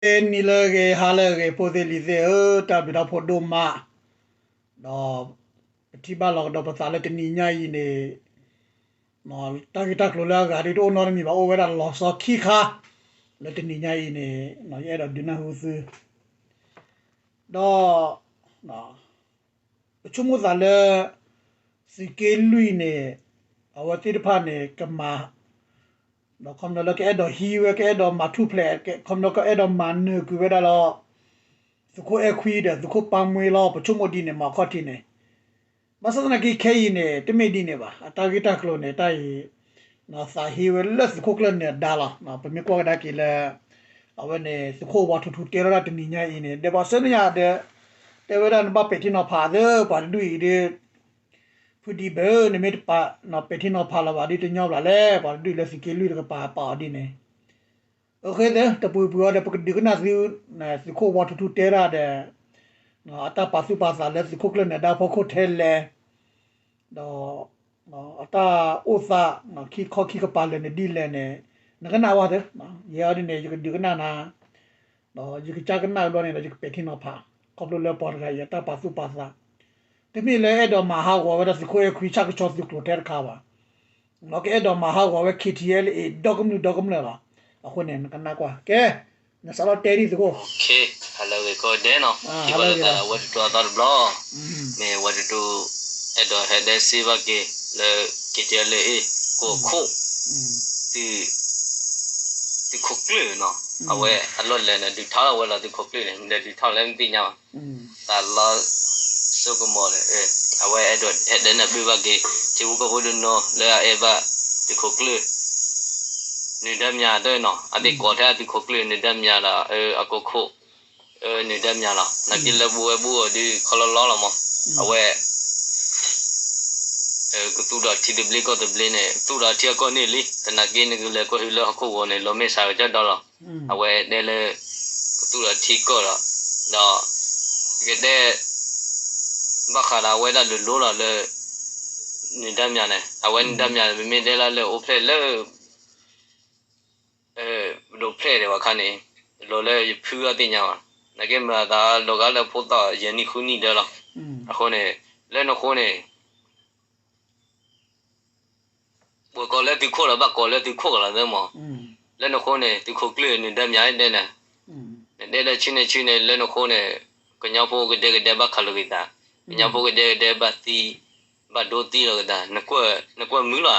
နံၤလၢအဂ့ၤ ဟါလၢအဂ့ၤ ဖိသ့ၣ်လံၤသ့ၣ်ဧၢ, တၢ်ဘျုးတၢ်ဖှိၣ်ဒိၣ်မး, ဒီးပထံၣ်ဘၣ်လီၤကဒီးပသးလၢတနံၤညါအံၤန့ၣ်, တၢ်ဂ့ၢ်တၢ်ကျိၤလၢအဂၤဒ်တအိၣ်နီတမံၤဘၣ် အိၣ်ဝဲဒၣ်လီၤဆီခံခါ, လၢတနံၤညါအံၤန့ၣ် ယအဲၣ်ဒိးဒုးနၢ်ဟူသု, ဒီး ပဆိကမိၣ်သးလၢ သုးက့လွံၢ်န့ၣ် အဝဲသ့ၣ်တဖၣ်န့ၣ် ကမၤ ဒီးခီဖျိလၢကအဲၣ်ဒိးဟံးဝဲ ကအဲၣ်ဒိးမၤထူၣ်ဖျဲး ခီဖျိကအဲၣ်ဒိးမၤနၢၤကွံာ်ဝဲဒၣ်လီၤ သုးခိၣ်အဲၣ်ခွံဒီးသုးခိၣ်ပၢ်မှ့လီၤ ပဆိကမိၣ်ဒ်န့ၣ်မ့ၢ်အခီၣ်ထံးန့ၣ်, ဘၣ်ဆၣ်သနာ်က့ခဲအံၤန့ၣ် တမ့ၢ်ဒ်န့ၣ်ဘၣ် အတၢ်ဂ့ၢ်တၢ်ကျိၤန့ၣ် တၢ်အံၤ သးဟ့ဝဲလၢသုးခိၣ်ကျၢၢ်နၢၤဒါလီၤ. ပမ့ၢ်ကွၢ်ကဒါက့ၤလၢ အဝဲန့ၣ် သုးခိၣ်ဝါထူထူတဲထီၣ်ဒၣ်တနံၤညါအံၤန့ၣ် ဒီးပှၤဆၢန့ၢ်ယၤဒီး တဲဝဲဒၣ်နဘၣ်ပဲာ်ထံနီၤဖးသၢ ပှၤတဒူၣ်အံၤဒီး ဖုဒံဘၢ နမ့ၢ်တပာ်ပဲာ်ထံနီၤဖးလီၤဘၣ်ဒီးတညီဘၣ်လဲၣ် ပှၤတဒူၣ်လၢသုးက့လွံၢ်တကပၤပာ်အီၤဒ်န့ၣ် အဃိသတး တပူၤပူၤအီၤဒီး ပကဒုးကနၣ်သု သုးခိၣ်ဝါထူထူတဲဒၣ်ဒီး အတၢ်ပာ်သူၣ်ပာ်သးလၢသုးခိၣ်ကျၢၢ်နၢၤဒါဖီခိၣ်ထဲလဲၣ်, ဒီး အတၢ်အိၣ်သး ခံခီခံကပၤလဲၣ်န့ၣ်ဒ်လဲၣ်န့ၣ် နကနၣ်ဝဲသ့, ယဲအီၤဒ်န့ၣ် ယကဒုးကနၣ်နၤ ဒီးယကစၢ်ကနၣ်ဘျီန့ၣ်ဒီး ယကပဲာ်ထံနီၤဖး ခီဖျိလၢပှၤတဂၤအံၤအတၢ်ပာ်သူၣ်ပာ်သး, တမ့ၢ်လၢအဲၣ်ဒိးမၤဟးဂီၤဝဲဒၣ်သုးခိၣ်အဲၣ်ခွံဆၣ်ကဆီသုးကျိၤထဲတခါဘၣ်, ဒီးကအဲၣ်ဒိးမၤဟးဂီၤဝဲ ခ့ထံအဲလ်အ့ ဒီကမျၢၢ်ဒီကမျၢၢ်လီၤ. အဃိန့ၣ် နကနၣ်ကွၢ် ကဲ နစးထီၣ်တဲဒ်သုးခိၣ် ဟါလၢအဂ့ၤကိးဂၤဒဲးနီၤ, ထံၣ်ဘၣ်လိာ်သးဝဲတတူၢ်အသီတဘျီ, မ့ၢ်ဝဲတတူၢ် အဲၣ်ဒိးဟဲဒဲးစ့ဘၣ်က့ၤ လၢ ခ့ထံအဲလ်အ့ ကီၢ်ခိၣ် သုးခိၣ်ကျၢၢ်နီၤ, အဝဲအလီၢ်လဲၣ်န့ၣ် ဒုးထီၣ်ဝဲလီၤ သုးခိၣ်ကျၢၢ်န့ၣ် ဒီးဒုးထီၣ်လၢမသ့ၣ်ညါဘၣ်, သးလီစိကမီၤန့ၣ် အဝဲအဲၣ်ဒိးဟဲဒဲးနၢ်ပၢၢ်ဘၣ်က့ၤ ထံဖိကီၢ်ဖိတနီၤလၢအအဲၣ်ဘၣ် သုးခိၣ်ကျၢၢ် နုာ်ဒါမြာတနီၤ, အသ့ၣ်ကိးထဲသုးခိၣ်ကျၢၢ် နုာ်ဒါမြာဒီး အကီၢ်ခိၣ် နုာ်ဒါမြာလီၤ. နာ်က့လၢပဝဲဘူၣ်အီၤဒုးခီလီၤလီၤလီၤမး, အဝဲ ကသူၣ်ဒီးထံသဘျ့ကီၢ်သဘျ့န့ၣ် သူၣ်ဒီးထံအကီၢ်န့ၣ်လံ, သနာ်က့နကလဲၤကွၢ်ဟုလၢဟီၣ်ခိၣ်ဂီၤန့ၣ် လီၤမ့ၢ်စှၤကစၢ်ဒီလီၤ. အဝဲတဲလၢ ကသူၣ်ဒီးထံကီၢ်ဒီး ဒီး ကတဲ ဘၣ်ဃးဒီးအဝဲဒၣ်လိၤလိၤလီၤလၢ နုာ်ဒါမြာန့ၣ် အဝဲနုာ်ဒါမြာန့ၣ် ပမ့ၢ်တဲလၢလၢအိၣ်ဖျဲၣ်လၢ ပဒိးဖျဲၣ်ဒံးဘၣ်ခါန့ၣ် လီၤလၢယဖုအသ့ၣ်ညါဘၣ်, နာ်က့မၤအသးလီၤဂာ်လၢဖိသၣ်ယဲၢ်နံၣ်ဃုနံၣ်ဒၢလီၤ. အဃိန့ၣ် လၢနဃိန့ၣ် ပှၤကိးလၢသုးခိၣ်ဒီးဘၣ်ကိးလၢသုးခိၣ်ကလီၤသၢမး, လၢနဃိန့ၣ် သုးခိၣ်ကျၢၢ်နုာ်ဒါမြာတဲန့ၣ်, နတဲလၢဆူန့ၣ်ဆူန့ၣ် လၢနဃိန့ၣ် ကညီဖိကဒဲကဒဲဘၣ်ခးလိာ်က့ၤသး, ကညီဖိကဒဲကဒဲဘၣ်သံ ဘၣ်ဒိသံလိာ်က့ၤသး, နကွၢ်မုာ်လီၤဧါ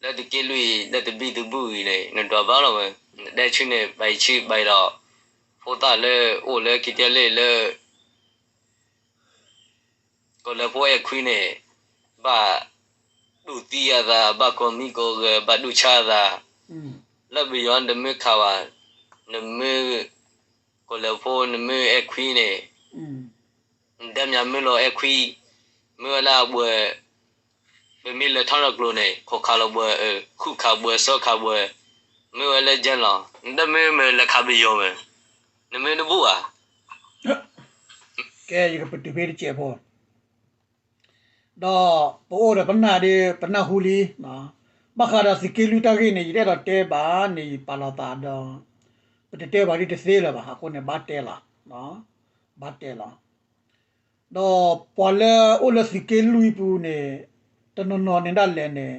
လၢသုးက့လွံၢ်အံၤ လၢတဘံၣ်တဘုၣ်အံၤန့ၣ် နဒွးဘၣ်လီၤဝဲ, နတဲဆူန့ၣ် ဘၣ်အံၤဆူဘၣ်အံၤဒီး ဖိသၣ်လၢအိၣ်လၢခံတဲလ့ၣ်လၢ ကီၢ်လၢဖိအဲၣ်ခွံန့ၣ် ဘၣ်ဒူၣ်သံအသး ဘၣ်ကိးမံကိးဂဲၤ ဘၣ်ဒူၣ်ဆါအသး, လၢပယီၤတမ့ၢ်ခးဘၣ်, နမ့ၢ် ကီၢ်လၢဖိနမ့ၢ်အဲၣ်ခွံန့ၣ် နဒါမြာမ့ၢ်လီၤအဲၣ်ခွံ, မ့ၢ်ဝဲလၢအဘှဲၣ်, ပမ့ၢ်လဲၤထီၣ်လၢကျိၤန့ၣ် ခိးခးလီၤဘှဲၣ်, ဃုခးဘှဲၣ် စီခးဘှဲၣ်, မ့ၢ်ဝဲလၢကၠဲလီၤ, နတမ့ၢ်မ့ၢ်လဲၤခးပယီၤဝဲ, နမ့ၢ်တဘူၣ်ဧါ. ကဲ ယကပတုာ်ဖဲတစဲးဖိ ဒီးပအိၣ်ဒီးပနၢ်ဒီး ပနၢ်ဟူလံ, ဘၣ်ဃးဒီးသုးက့လွံၢ်တၢ်ဂ့ၢ်န့ၣ် ယတအဲၣ်ဒိးတဲဘၣ်န့ၣ် ယပာ်လီၤသးဒီး ပတတဲဘၣ်ဒ်တသ့လၢၤဘၣ် အဃိန့ၣ် ဘၣ်တဲလီၤ, ဘၣ်တဲလီၤ. ဒီးပှၤလၢအိၣ်လၢသုးက့လွံၢ်ပူၤန့ၣ် တနီၤနီၤန့ၣ်ဒၣ်လဲာ်န့ၣ်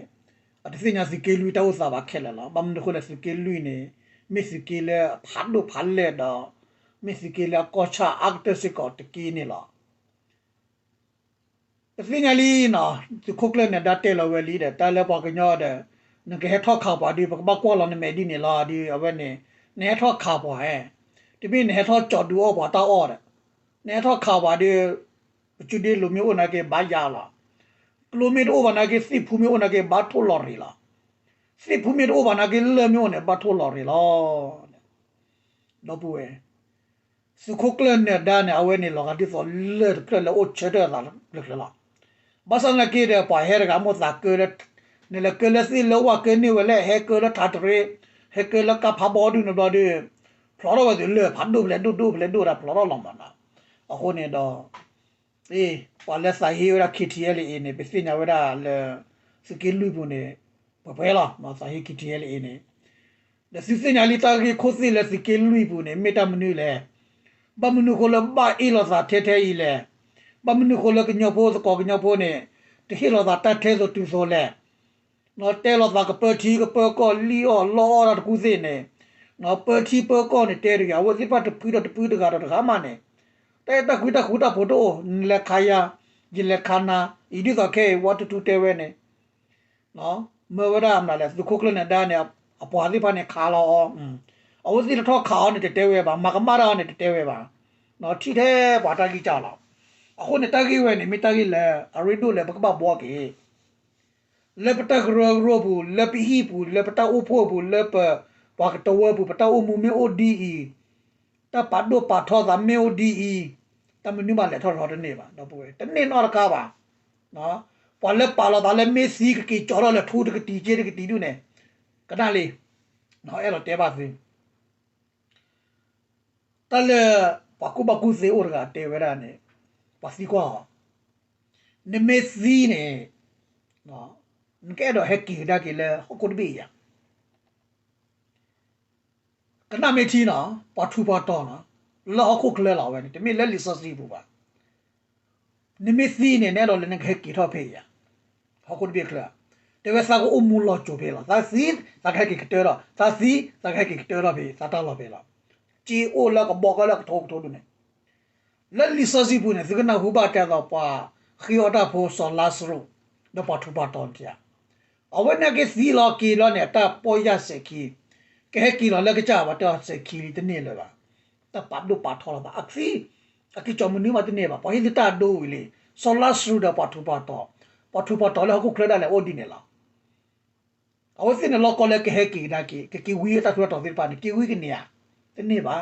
အတသ့ၣ်ညါသုးက့လွံၢ်တၢ်အိၣ်သးဘၣ်ခဲလၢာ်လီၤ. ဘၣ်မနုၤအဃိလဲၣ် သုးက့လွံၢ်န့ၣ် မ့ၢ်သုးက့လၢအဖးဒိၣ်ဖးလဲၢ်ဒီး မ့ၢ်သုးက့လၢအကီၢ်ဆၣ်အါကတၢၢ်စ့ၢ်ကီးတက့ၢ်န့ၣ်လီၤ. ပသ့ၣ်ညါလံနီၤ, သုးခိၣ်ကျၢၢ်နၢၤဒါတဲလီၤဝဲလံဒီး တၢ်လၢပှၤကညီဒီး နကဟဲထီၣ်ခးပှၤဒီး ပကဘၣ်ကွၢ်လီၤနမဲာ်ဒ်န့ၣ်လီၤဒီး အဝဲန့ၣ် နဟဲထီၣ်ခးပှၤဧါ, တမ့ၢ်နဟဲထီၣ်ကၠီၤဒုးအီၣ်ပှၤတၢ်အီၣ်ဒီး နဟဲထီၣ်ခးပှၤဒီး ပစုဒ့လိၤမ့ၢ်အိၣ်နာ်က့ဘၣ်ယၤလီၤ. ကျိမ့ၢ်တအိၣ်ဘၣ်နာ်က့ သ့ၣ်ဖူမ့ၢ်အိၣ်နာ်က့ဘၣ်ထိၣ်လီၤရ့ၤလီၤ. သ့ၣ်ဖူမ့ၢ်တအိၣ်ဘၣ်နာ်က့ လၢၢ်မ့ၢ်အိၣ်န့ၣ် ဘၣ်ထိၣ်လီၤရ့ၤလီၤ. ဒီပုၢ်ဝဲၢ် သုးခိၣ်ကျၢၢ်နၢၤဒါန့ၣ် အဝဲန့ၣ်လီၤဂာ်ဒ်သိးလၢၢ်တဖျၢၣ်လၢအိၣ်ဆၢထၢၣ်အသးတဖျၢၣ်လီၤ. ဘၣ်ဆၣ်သနာ်က့ဒီး ပှၤဟဲတဂၤမိၢ်သးကၢလၢ နလဲၤကၢလၢသ့ၣ်လၢဝၣ်ကၢန့ၢ်ဝဲလၢ ဟဲကၢလၢထးတရ့ ဟဲကၢလၢကါဖးဘီဒုၣ်န့ၣ်ဘျီဒီး ဖျိးထီၣ်ဝဲသုးလၢၢ်ဖးဒိၣ်ဖျဲးဒိၣ်ဒိၣ်ဖျဲးဒိၣ်ဒၣ်ဖျိးထီၣ်လီၤမးနီၤ. အဃိန့ၣ်ဒီး အ့ ပှၤလၢသးဟ့ဝဲဒၣ် ခ့ထံအဲလ်အ့န့ၣ် ပသ့ၣ်ညါဝဲဒၣ်လၢ သုးက့လွံၢ်ပူၤန့ၣ် ပှဲၤပှဲၤလီၤ သးဟ့ ခ့ထံအဲလ်အ့န့ၣ် ဒီးသုသ့ၣ်ညါလံတၢ်ဂ့ၢ်ခိၣ်သ့ၣ်လၢသုးက့လွံၢ်ပူၤန့ၣ် မ့ၢ်တၢ်မနုၤလဲၣ်. ဘၣ်မနုၤဃိလၢဘၣ်အ့ၣ်လိာ်သးထဲထဲအံၤလဲၣ်. ဘၣ်မနုၤဃိလၢကညီဖိသကိးကညီဖိန့ၣ် တဟ့ၣ်လိာ်သးတၢ်ထဲသိးတုၤသိးလဲၣ်. တဲလိာ်သးကပၢထံကပၢကီၢ် လံၣ်အီၣ်လီအီၣ်တၢ်တကူၣ်သ့ၣ်န့ၣ်, ပၢထံပၢကီၢ်န့ၣ်တဲတဂ့ၤ, အဝဲသ့ၣ်တဖၣ်တဖုဒီးတဖုတဂၤဒီးတဂၤမးန့ၣ်, တၢ်အဲၣ်တၢ်ကွံတၢ်ဃူတၢ်ဖိးတအိၣ်, နလဲၤခးယၤ, ယလဲၤခးနၤ, အံၤဒ်သိးခဲအံၤ ဝါထူထူတဲဝဲန့ၣ် မၢဝဲဒၣ်မနုၤလဲၣ်, သုးခိၣ်ကျၢၢ်နဒါန့ၣ် အပှၤသ့ၣ်တဖၣ်န့ၣ်ခးလီၤအီၤ, အဝဲသ့ၣ်တထီၣ်ခးအီၤန့ၣ်တတဲဝဲဘၣ်, မၤကမၣ်တၢ်အီၤန့ၣ်တတဲဝဲဘၣ်, ထံၣ်ထဲပှၤတၢ်ဂံၢ်စၢ်လီၤ. အဃိန့ၣ်တၢ်ဂ့ၢ်ဝဲန့ၣ် မ့ၢ်တၢ်ဂ့ၢ်လၢ အရ့ဒိၣ်လၢပကဘၣ်ဘှီက့ၤ လၢပတၢ်ကရၢကရိပူၤ, လၢပဟံၣ်ပူၤ, လၢပတၢ်အိၣ်ဖှိၣ်ပူၤ, လၢပပှၤကတဝၢပူၤ, ပတၢ်အိၣ်မူမ့ၢ်အိၣ်ဒ်အံၤ, တၢ်ပာ်ဒိၣ်ပာ်ထီသးမ့ၢ်အိၣ်ဒ်အံၤ, တၢ်မနုၤမးလဲၤထီၣ်ထီတန့ၢ်ဘၣ်, ဒီပုၢ်ဝဲၢ်, တန့ၢ်နီတခါဘၣ်. ပှၤလၢပာ်လီၤသးလၢမ့ၢ်သံကက့ၤကၠီထီၣ်လဲၤထူတကတံၤက့တကတံၤဒုၣ်န့ၣ်, ကနၣ်လံ, အဲၣ်ဒိးတဲဘၣ်သု တၢ်လၢ ပှၤကူၣ်ဘၣ်ကူၣ်သ့အိၣ်တဂၤတဲဝဲဒၣ်န့ၣ်, ပှၤသံကွၢ်အီၤ, နမ့ၢ်သံန့ၣ်, နကအဲၣ်ဒိးဟဲက့ၤကဒါက့ၤလၢဟီၣ်ခိၣ်တဘ့ၣ်ဧါ. ကနၣ်မ့ၢ်ထံနီၤ, ပှၤထူးပှၤတီၤနီၤ, လၢဟီၣ်ခိၣ်ချၢလီၤဝဲန့ၣ် တမ့ၢ်လၢလံာ်စီဆှံပူၤဘၣ်. နမ့ၢ်သံန့ၣ် နအဲၣ်ဒိးလၢနကဟဲက့ၤထီၣ်ဖဲအံၤဧါ, ဟီၣ်ခိၣ်တဘ့ၣ်ချၢ, တဲဝဲသးကအိၣ်မူလီၤစိၤဖဲလီၤ. သးသံ, သးကဟဲက့ၤကတၢၢ်ထီၣ်, သးသံ, သးကဟဲက့ၤကတၢၢ်ထီၣ်ဖဲ သးတၢ်လီၢ်ဖဲလီၤ. စ့အိၣ်လၢကဘီကီၢ်လၢကထိကထိဒုန့ၣ် လၢလံာ်စီဆှံပူၤန့ၣ် သုကနၢ်ဟူဘၣ်တဲသိးပှၤဃ့အီၣ်တၢ်ဖိစီၤလါစရူး ဒီးပှၤထူးပှၤတီၤန့ၣ်ဧါ. အဝဲန့ၣ်က့ၤသံလီၤက့ၤလီၤန့ၣ် အတၢ်ပီၢ်ယၢ်စဲးခံ, ကဟဲက့ၤလီၤလၢကစၢ်ဘၣ်တဲအီၤစဲးခံလံတန့ၢ်လၢၤဘၣ်. တၢ်ပာ်ဒိၣ်ပာ်ထီလီၤသး အသံ, အက့ၤကၠီမနုၤမးတန့ၢ်ဘၣ်. ပှၤဟ့ၣ်သုတၢ်ဒိဝံၤလံ, စီၤလါစရူးဒီးပှၤထူးပှၤတီၤ, ပှၤထူးပှၤတီၤလၢဟီၣ်ခိၣ်ချၢဒၣ်လဲာ်အိၣ်ဒ်န့ၣ်လီၤ. အဝဲသ့ၣ်န့ၣ်လီၢ်ကီလၢကဟဲက့ၤကဒါက့ၤ ကက့ၤဝံအတၢ်ထူးတၢ်တီၤသ့ၣ်တဖၣ်န့ၣ် က့ၤဝံကန့ၢ်ဧါ, တန့ၢ်ဘၣ်.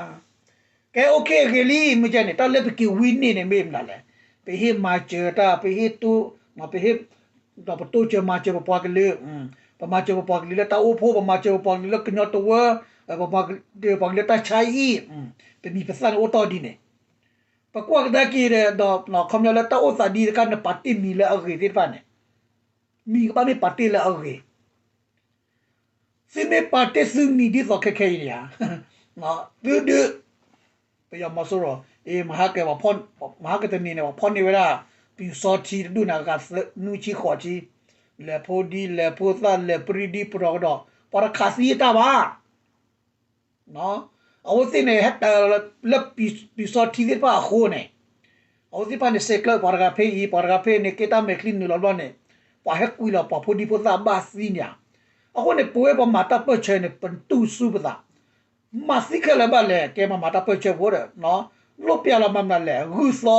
ကဲ အိၣ်ခ့အဂ့ၤလံ မ့ၢ်ကဲန့ၣ် တၢ်လၢပက့ၤဝံန့ၢ်န့ၣ်မ့ၢ်မနုၤလဲၣ်. ပဟ့ၣ်မၤစၢၤတၢ်, ပဟ့ၣ်တိ, ပဟ့ၣ်, ဒီးပတိစၢၤမၤစၢၤပပှၤကလုာ်, ပမၤစၢၤပပှၤကလုာ်လၢတၢ်အိၣ်ဖှိၣ်, ပမၤစၢၤပပှၤကလုာ်လၢကညီတဝၢ, ပမၤစၢၤပှၤကလုာ်လၢတၢ်ဆါဟံၣ်, ပမံၤပသၣ်န့ၣ်အိၣ်တီၢ်ဒ်န့ၣ်. ပကွၢ်ကဒါက့ၤဒီး ခီပညီလၢတၢ်အိၣ်သးဒ်တခါ နပာ်တ့ၢ်မံၤလၢအဂ့ၤသ့ၣ်တဖၣ်န့ၣ်, မံၤကဘၣ်မ့ၢ်ပာ်တ့ၢ်လၢအဂ့ၤ. သုမ့ၢ်ပာ်တ့ၢ်သုမံၤဒ်သိးခဲခဲအံၤန့ၣ်ဧါ, သုဒုး, ပယီၤမီၤစိရိၤ, မဟါက, မဟါကတနံၤန့ၣ် ပှၤဖီၣ်န့ၢ်ဝဲဒၣ် ပျူစောထီးတဒူၣ်န့ၣ် အဂၤနွံဆံဃိးဆံ, လဲၤဖိဒံ လဲၤဖိသၣ် လဲၤပြံဒံ ပတီၢ်ကဒီး, ပှၤတခးသံအတၢ်ဘၣ်. အဝဲသ့ၣ်န့ၣ် ဟဲတၢ်လၢ ပျူစောထီးသ့ၣ်တဖၣ်အဃိန့ၣ်, အဝဲသ့ၣ်တဖၣ်န့ၣ် ဆဲးကျၢပှၤတဂၤဖဲအံၤ ပှၤတဂၤဖဲန့ၣ် ကဲတၢ်မဲာ်ချံနုာ်လီၤဘျီန့ၣ်, ပှၤဟဲကွံာ်လီၤပှၤဖိဒံဖိသၣ်ဘၣ်သံန့ၣ်ဧါ. အဃိန့ၣ် ပဝဲပှၤမၤတၢ်ပၢၢ်ဆၢန့ၣ် ပတူၢ်ဆူပသး, မၤသံခဲလၢာ်ဘၣ်လဲၣ် ကဲပှၤမၤတၢ်ပၢၢ်ဆၢဖိဒီး, လိၣ်ပျဲလီၤမၤမနုၤလဲၣ် ဂုၢ်သီဧါ.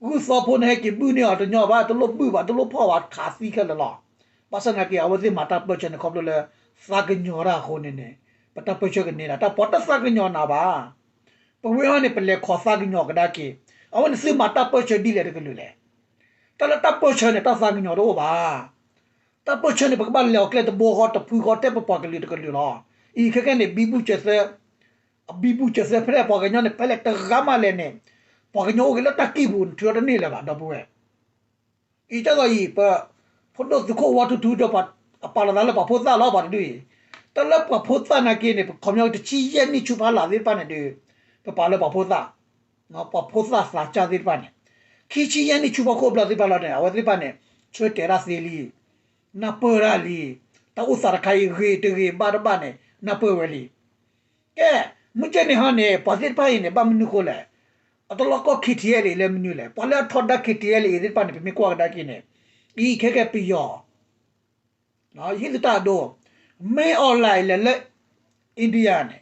ဂုၢ်သီဖိန့ၣ် ဟဲက့ၤဘုၣ်န့ၢ်အီၤတညီဘၣ်, တလိၣ်ဘုၣ်ဘၣ် တလိၣ်ဖီၣ်ဘၣ် ခးသံခဲလၢာ်လီၤ. ဘၣ်ဆၣ်သနာ်က့ အဝဲသ့ၣ်မၤတၢ်ပၢၢ်ဆၢန့ၣ် ခီဖျိလၢ သးကညီၤတၢ်အဃိန့ၣ်န့ၣ်, ပတၢ်ပၢၢ်ဆၢကန့ၢ်ဒၣ် တၢ်ပှၤတသးကညီၤနၤဘၣ်. ပဝဲဟီန့ၣ် ပလဲၤခိးသးကညီၤကဒါက့ၤ, အဝဲန့ၣ်သုမၤတၢ်ပၢၢ်ဆၢဒ်လဲၣ်တကလုာ်လဲၣ်. တၢ်လၢတၢ်ပၢၢ်ဆၢန့ၣ် တၢ်သးကညီၤတအိၣ်ဘၣ်. တၢ်ပၢၢ်ဆၢန့ၣ် ပကဘၣ်လဲၤအီၤကျဲတဘိဃီတဖုဃီ ထဲပပှၤကလုာ်တကလုာ်လီၤ. အံၤခဲကဲန့ၣ် ဘံဘူစၢၤသၢ, အဘံဘူစၢၤသၢဖဲလဲၣ် ပှၤကညီန့ၣ် ဖဲလဲၣ်တဂၤမးလဲၣ်န့ၣ်, ပှၤကညီအိၣ်ဂ့ၤလၢတၢ်ကံၢ်ပူၤ နထုးထီၣ်တန့ၢ်လၢၤဘၣ် ဒီပုၢ်ဝဲၢ်. အံၤဒ်သိးအံၤ ပ, ဖိဒိၣ်သုးခိၣ်ဝါထူထူဒီး အပာ်လီၤသးလၢပှၤဖိသၣ်လီၤ ပှၤတဒူၣ်အံၤ, တၢ်လၢပှၤဖိသၣ်နာ်က့န့ၣ် ပခီပညီတဆံယဲၢ်နံၣ်ဆူဖးလၢ်သ့ၣ်တဖၣ်န့ၣ်ဒီး, ပပာ်လၢပှၤဖိသၣ်, ပှၤဖိသၣ်သးစၢ်သ့ၣ်တဖၣ်န့ၣ်, ခံဆံယဲၢ်နံၣ်ဆူဖီခိၣ်ဘျီသ့ၣ်တဖၣ်လီၤန့ၣ် အဝဲသ့ၣ်တဖၣ်န့ၣ် ဆၢတဲာ်တၢ်သ့လံ, နၢ်ပၢၢ်တၢ်လံ, တၢ်အိၣ်သးတခါအံၤဂ့ၤတဂ့ၤဘၣ်တဘၣ်န့ၣ် နၢ်ပၢၢ်ဝဲလံ. ကဲ, မုၢ်ကဲန့ၣ်ဟီန့ၣ် ပှၤသ့ၣ်တဖၣ်အံၤန့ၣ် ဘၣ်မနုၤဃိလဲၣ်, အတလီၢ်ကီၢ် KTLA လၢမနုၤလဲၣ်, ပှၤလၢအထီဒါ KTLA သ့ၣ်တဖၣ်န့ၣ် ပမ့ၢ်ကွၢ်ကဒါက့ၤန့ၣ်, အံၤခဲကဲပယီၤ ဟံးသုတၢ်အဒိ, မ့ၢ်အီၤလဲၣ်လဲၣ်လၢ India န့ၣ်,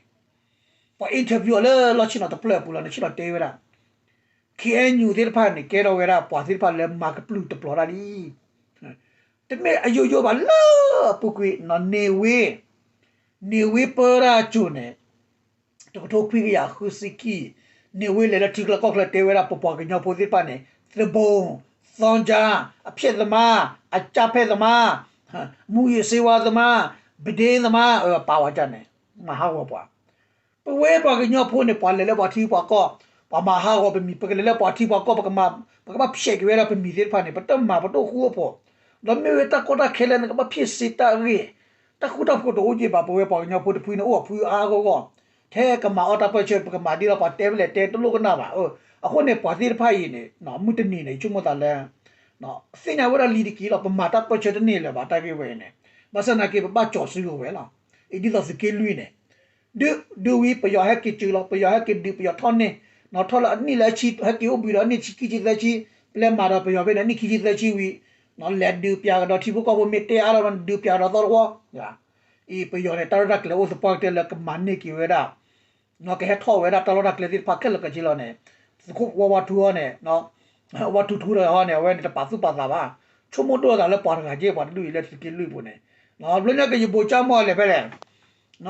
ပှၤ interview အီၤလၢလီၢ်ဆ့ၣ်နီၤတဖျၢၣ်အပူၤလီၤန့ၣ် ဆ့ၣ်နီၤတဲဝဲဒၣ်, KNU သ့ၣ်တဖၣ်န့ၣ် ကဲထီၣ်ဝဲဒၣ်ပှၤသ့ၣ်တဖၣ်လၢမၤကပြုၢ်တပျီၤတၢ်လံ. တမ့ၢ်အယိယိဘၣ်လၢအပူၤကွံာ်နီၤ နေဝင်း, နေဝင်း ပၢတၢ်ကၠိၤန့ၣ် တကထိခွံကယၤဃုဆံခံ, နေဝင်း လဲၤလၢထံချၢကီၢ်ချၢတဲဝဲဒၣ် ပပှၤကညီဖိသ့ၣ်တဖၣ်န့ၣ် သူပုန်, သီကၠါ, အဖျက်သမား, အကြမ်းဖက်သမား, မူးယစ်ဆေးဝါးသမား, ဘဒ့သမား, ပာ်ဝဲဒ်န့ၣ်, မၤဟးဂီၤပှၤ. ပဝဲပှၤကညီဖိန့ၣ် ပှၤလဲၤလၢပှၤထံပှၤကီၢ်, ပှၤမၤဟးဂီၤပမံၤ, ပကလဲၤလၢပှၤထံပှၤကီၢ်, ပကဘၣ်ဖျဲးက့ၤဝဲဒၣ်ပမံၤသ့ၣ်တဖၣ်န့ၣ် ပတမၤပတအိၣ်ဃူအိၣ်ဖိး, ဒီးမ့ၢ်ဝဲတၢ်ကီတၢ်ခဲလၢာ်န့ၣ် ကဘၣ်ဖျဲးစ့တၢ်ဂ့ၢ် တၢ်ဃူတၢ်ဖိးတအိၣ်က့ဘၣ်. ပဝဲပှၤကညီဖိတဖုန့ၣ် အိၣ်အဖုအါအါဂီၢ်ဂီၢ်, ထဲကမၤအီၣ်တၢ်ပၢၢ်ဆၢ ပကမၤဒ်လဲၣ် ပှၤတဲဖဲလဲၣ်တဲတလိၣ်ကနၣ်ဘၣ်. အဃိန့ၣ် ပှၤသ့ၣ်တဖၣ်အံၤန့ၣ် မုၢ်တနံၤန့ၣ် ယဆိကမိၣ်သးလၢ သ့ၣ်ညါဝဲဒၣ်လံၤတက့ၢ်လီၤ. ပမၤတၢ်ပၢၢ်ဆၢတန့ၢ်လၢၤဘၣ် တၢ်ဂ့ၢ်ဝဲအံၤန့ၣ်, ဘၣ်ဆၣ်သနာ်က့ ပဘၣ်ကၠီၤစုကဝဲၤလီၤ. အံၤဒ်သိးသုးက့လွံၢ်န့ၣ် ဒုး ဒုးဝံၤ ပယီၤဟဲက့ၤစၢၤလီၤ, ပယီၤဟဲက့ၤဒုး ပယီၤထီၣ်န့ၢ်, နီၢ်ထီၣ်လၢအနံၣ်လၢဆံ ဟဲက့ၤအိၣ်ဘှံးဒီးအနံၣ်ဆံခံဆံသၢဆံ, ပလဲၤမၤဒီးပယီၤဖဲန့ၣ် အနံၣ်ခံဆံသၢဆံဝံၤ, နီၢ်လဲၤဒုးပၠးကဒီးထံဖိကီၢ်ဖိ မ့ၢ်တဲအါထီၣ်ဒီး ဒုးပၠးကဒီးသီတဝီ, အံၤပယီၤန့ၣ် တၢ်ရဲၣ်တၢ်ကျဲၤအိၣ်သပှၢ်ကတၢၢ်လၢကမၤန့ၢ်က့ၤဝဲဒၣ် နီၢ်ကဟဲထီၣ်ဝဲဒၣ်တၢ်လီၢ်တၢ်ကျဲသ့ၣ်တဖၣ်ခဲလၢာ်ခဲဆ့လီၤန့ၣ်, သုးခိၣ်ဝါဝါထူဟီန့ၣ်, ဝါထူထူတဂၤဟီန့ၣ် အဝဲန့ၣ်တပာ်သူၣ်ပာ်သးဘၣ်, ဆိကမိၣ်ဒိၣ်အသးလၢပှၤတဂၤက့ ပှၤတဒူၣ်အံၤလၢသုးက့လွံၢ်ပူၤန့ၣ်, ဘျီညါက့ၤယဘိးကၠၢ်မီၢ်လဲၤဖဲလဲၣ်,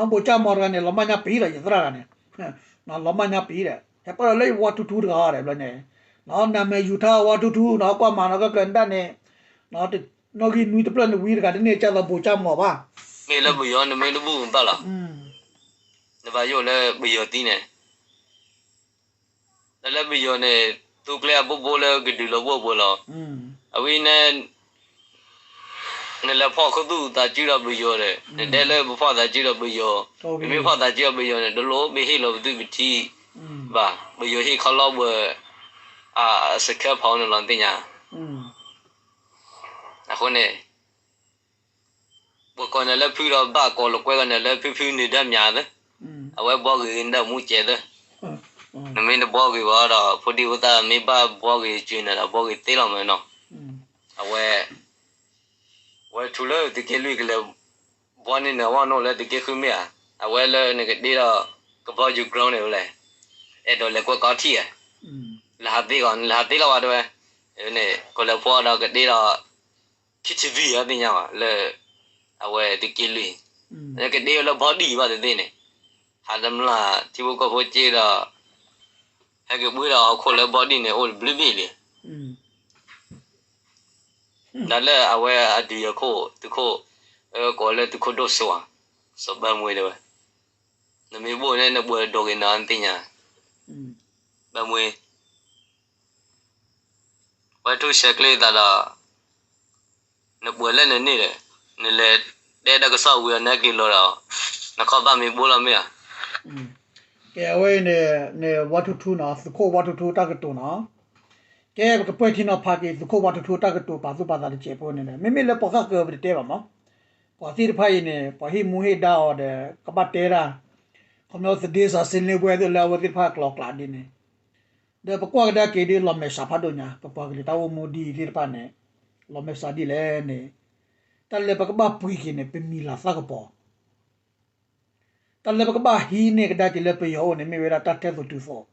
ဘိးကၠၢ်မီၢ်တဂၤန့ၣ် လီၤမၢ်ညါပံၤဒီးယသရၣ်တဂၤန့ၣ်, လီၤမၢ်ညါပံၤဒီး ဟဲပာ်လီၤလၢဝါထူထူတဂၤဒီးဘျီန့ၣ်, နမ့ၢ်ယူၤထါဝါထူထူနီၢ် ကွၢ်မၤနီၢ်ကကၢၤဒၣ်န့ၣ်, နီၢ်ဂံၢ်နွံတဖျၢၣ်န့ၣ်ဝံၤတဂၤတန့ၢ်ကၢ်သိးဘိးကၠၢ်မီၢ်ဘၣ်, မ့ၢ်လၢပယီၤနမ့ၢ်တဘူၣ်ဘၣ်လီၤ, နဘၣ်ယိၣ်လၢပယီၤသံန့ၣ် လၢလၢပယီၤန့ၣ် သူကျဲအဘိဘိလၢကဒုးလီၤဘှီၣ်ဘှီလီၤ, အဝဲန့ၣ် နလဲၤဖီၣ်ခူသူၣ်သးစုဒီးပယီၤဒီး နတဲလၢပဖီၣ်သးစုဒီးပယီၤ, ပမ့ၢ်ဖီၣ်သးစုဒီးပယီၤန့ၣ် တလိၣ်မ့ၢ်ဟ့ၣ်လီၤပသုးပထံၣ်ဘၣ်, ပယီၤဟ့ၣ်ခီလီၢ်ပှၤ အစခၢၣ်ဖီန့ၣ်လီၤသ့ၣ်ညါ, အဃိန့ၣ် ပှၤကိးနၤလၢဖုဒီးဘၣ်ကိးလီၤကွဲကီးနၤလၢဖုဖုန့ၣ်ဒၣ်မၠးသၢ, အဝဲဘှီဂ့ၤနဒၣ်မူကဲသၢ, နမ့ၢ်တဘှီဂ့ၤဘၣ်ဒီး ဖိဒံဖိသၣ်မ့ၢ်ဘၣ်ဘှီဂ့ၤစၢၤနၤဒီး ဘှီဂ့ၤသ့လီၤမးနီၤ, အဝဲ ဝဲထူလၢသုးက့လွံၢ်ကလဲၤ ဘှီန့ၢ်နၤဝဲနီၢ်လၢသုးက့ဃုမ့ၢ်ဧါ, အဝဲလၢနကတ့ဒီး ကဘီယူၤ drone န့ၣ်ဝဲလဲၣ်, အဲၣ်ဒိးလဲၤကွဲကီထံၣ်ဧါ, လဲၤဟးသ့ကီး နလဲၤဟးသ့လီၤဝဲတဲဝဲ, န့ၣ် ကလဲၤဖီဒီးကတ့ဒီး KTV အသ့ၣ်ညါဘၣ်လၢ အဝဲသုးက့လွံၢ်, ကတ့ဝဲလၢဘီဒံၣ်ဘၣ်တသ့န့ၣ်, ဟးတမျၢ်ထံဖိကီၢ်ဖိက့ဒီး ဟဲက့ၤပှ့ၤဒီးဟီၣ်ခိၣ်လၢဘီဒံၣ်န့ၣ် အိၣ်တဘျုးဘ့ၣ်လံ. ဒီးလၢအဝဲအဒုးယၤခိၣ် သုးခိၣ်, ကိးလၢသုးခိၣ်ဒိၣ်စိၤ, စီၤဘၢမွ့တဲဝဲ, နမ့ၢ်ဘိၣ်န့ၣ် နပှၤဒိးက့ၤနၤသ့ၣ်ညါ, ဘၢမွ့ ဝဲထူၣ်ဆဲးကျိးသးဒီး နပှၤလၢနန့ၢ်ဒီး နလဲၤတဲတၢ်ကစီၣ်ဝံၤအီၤ နဟဲက့ၤလီၤဒီး နခီၣ်ဘၣ်မ့ၢ်ဘိလီၤမ့ၢ်ဧါ. ကဲ အဝဲအံၤန့ၣ် န့ၣ် ဝါထူထူနီၤ သုးခိၣ်ဝါထူထူတၢ်ကတိၤနီၤ. ကဲ ပကပှဲၤထံနီၤဖးက့ၤ သုးခိၣ်ဝါထူထူတၢ်ကတိၤပာ်သူၣ်ပာ်သးတစဲးဖိန့ၣ်ဒီး မ့မ့ၢ်လၢပှၤဃၣ်ဃၢၤပတတဲဘၣ်မး, ပှၤသ့ၣ်တဖၣ်အံၤန့ၣ် ပှၤဟ့ၣ်မူဟ့ၣ်ဒါအီၤဒီး ကဘၣ်တဲတၢ်, ခီဖျိသဒ့စးစ့န့ၣ် ပှဲၤသ့ၣ်လၢအဝဲသ့ၣ်တဖၣ်ကျိၤကျဲဒ်န့ၣ် ဒီးပကွၢ်ကဒါက့ၤဒ်လီၤမဲာ်ဆှးဖးဒိၣ်ညါ ပပှၤကလုာ်တၢ်အိၣ်မူဒ်အံၤသ့ၣ်တဖၣ်န့ၣ်, လီၤမဲာ်ဆှးဒ်လဲၣ်န့ၣ်, တၢ်လၢပကဘၣ်ပှ့ၤက့ၤန့ၣ် ပမံၤလၤသၣ်ကပီၤ, တၢ်လၢပကဘၣ်ဟံးန့ၢ်ကဒါက့ၤလၢပယီၤအိၣ်န့ၣ် မ့ၢ်ဝဲဒၣ်တၢ်ထဲသိးတုၤသိး,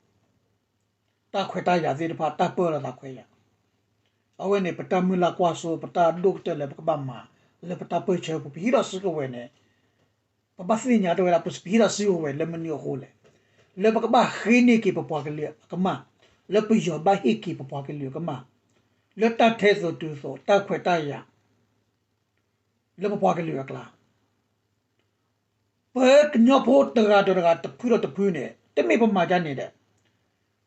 တၢ်ခွဲးတၢ်ယာ်သ့ၣ်တဖၣ် တၢ်ပၢလီၤသးခွဲးယာ်, အဝဲန့ၣ် ပတၢ်မုၢ်လၢ်ကွၢ်စိ ပတၢ်ဒိၣ်ကတၢၢ်လၢပကဘၣ်မၤ လၢပတၢ်ပၢၢ်ဆၢပူၤ ပဟံးထီၣ်စုကဝဲၤန့ၣ် ပဘၣ်သ့ၣ်ညါတဝဲဒၣ် ပဟံးထီၣ်စုကဝဲၤလၢမနုၤအဃိလဲၣ်. လၢပကဘၣ်ဃ့န့ၢ်က့ၤပပှၤကလုာ်အကမၢ်, လၢပယီၤဘၣ်ဟ့ၣ်က့ၤပပှၤကလုာ်အကမၢ်, လၢတၢ်ထဲသိးတုၤသိး တၢ်ခွဲးတၢ်ယာ် လၢပပှၤကလုာ်အကျါ, ပကညီဖိတဂၤဒီးတဂၤ တဖုဒီးတဖုန့ၣ် တမ့ၢ်ပမၤဒ်န့ၣ်ဒီး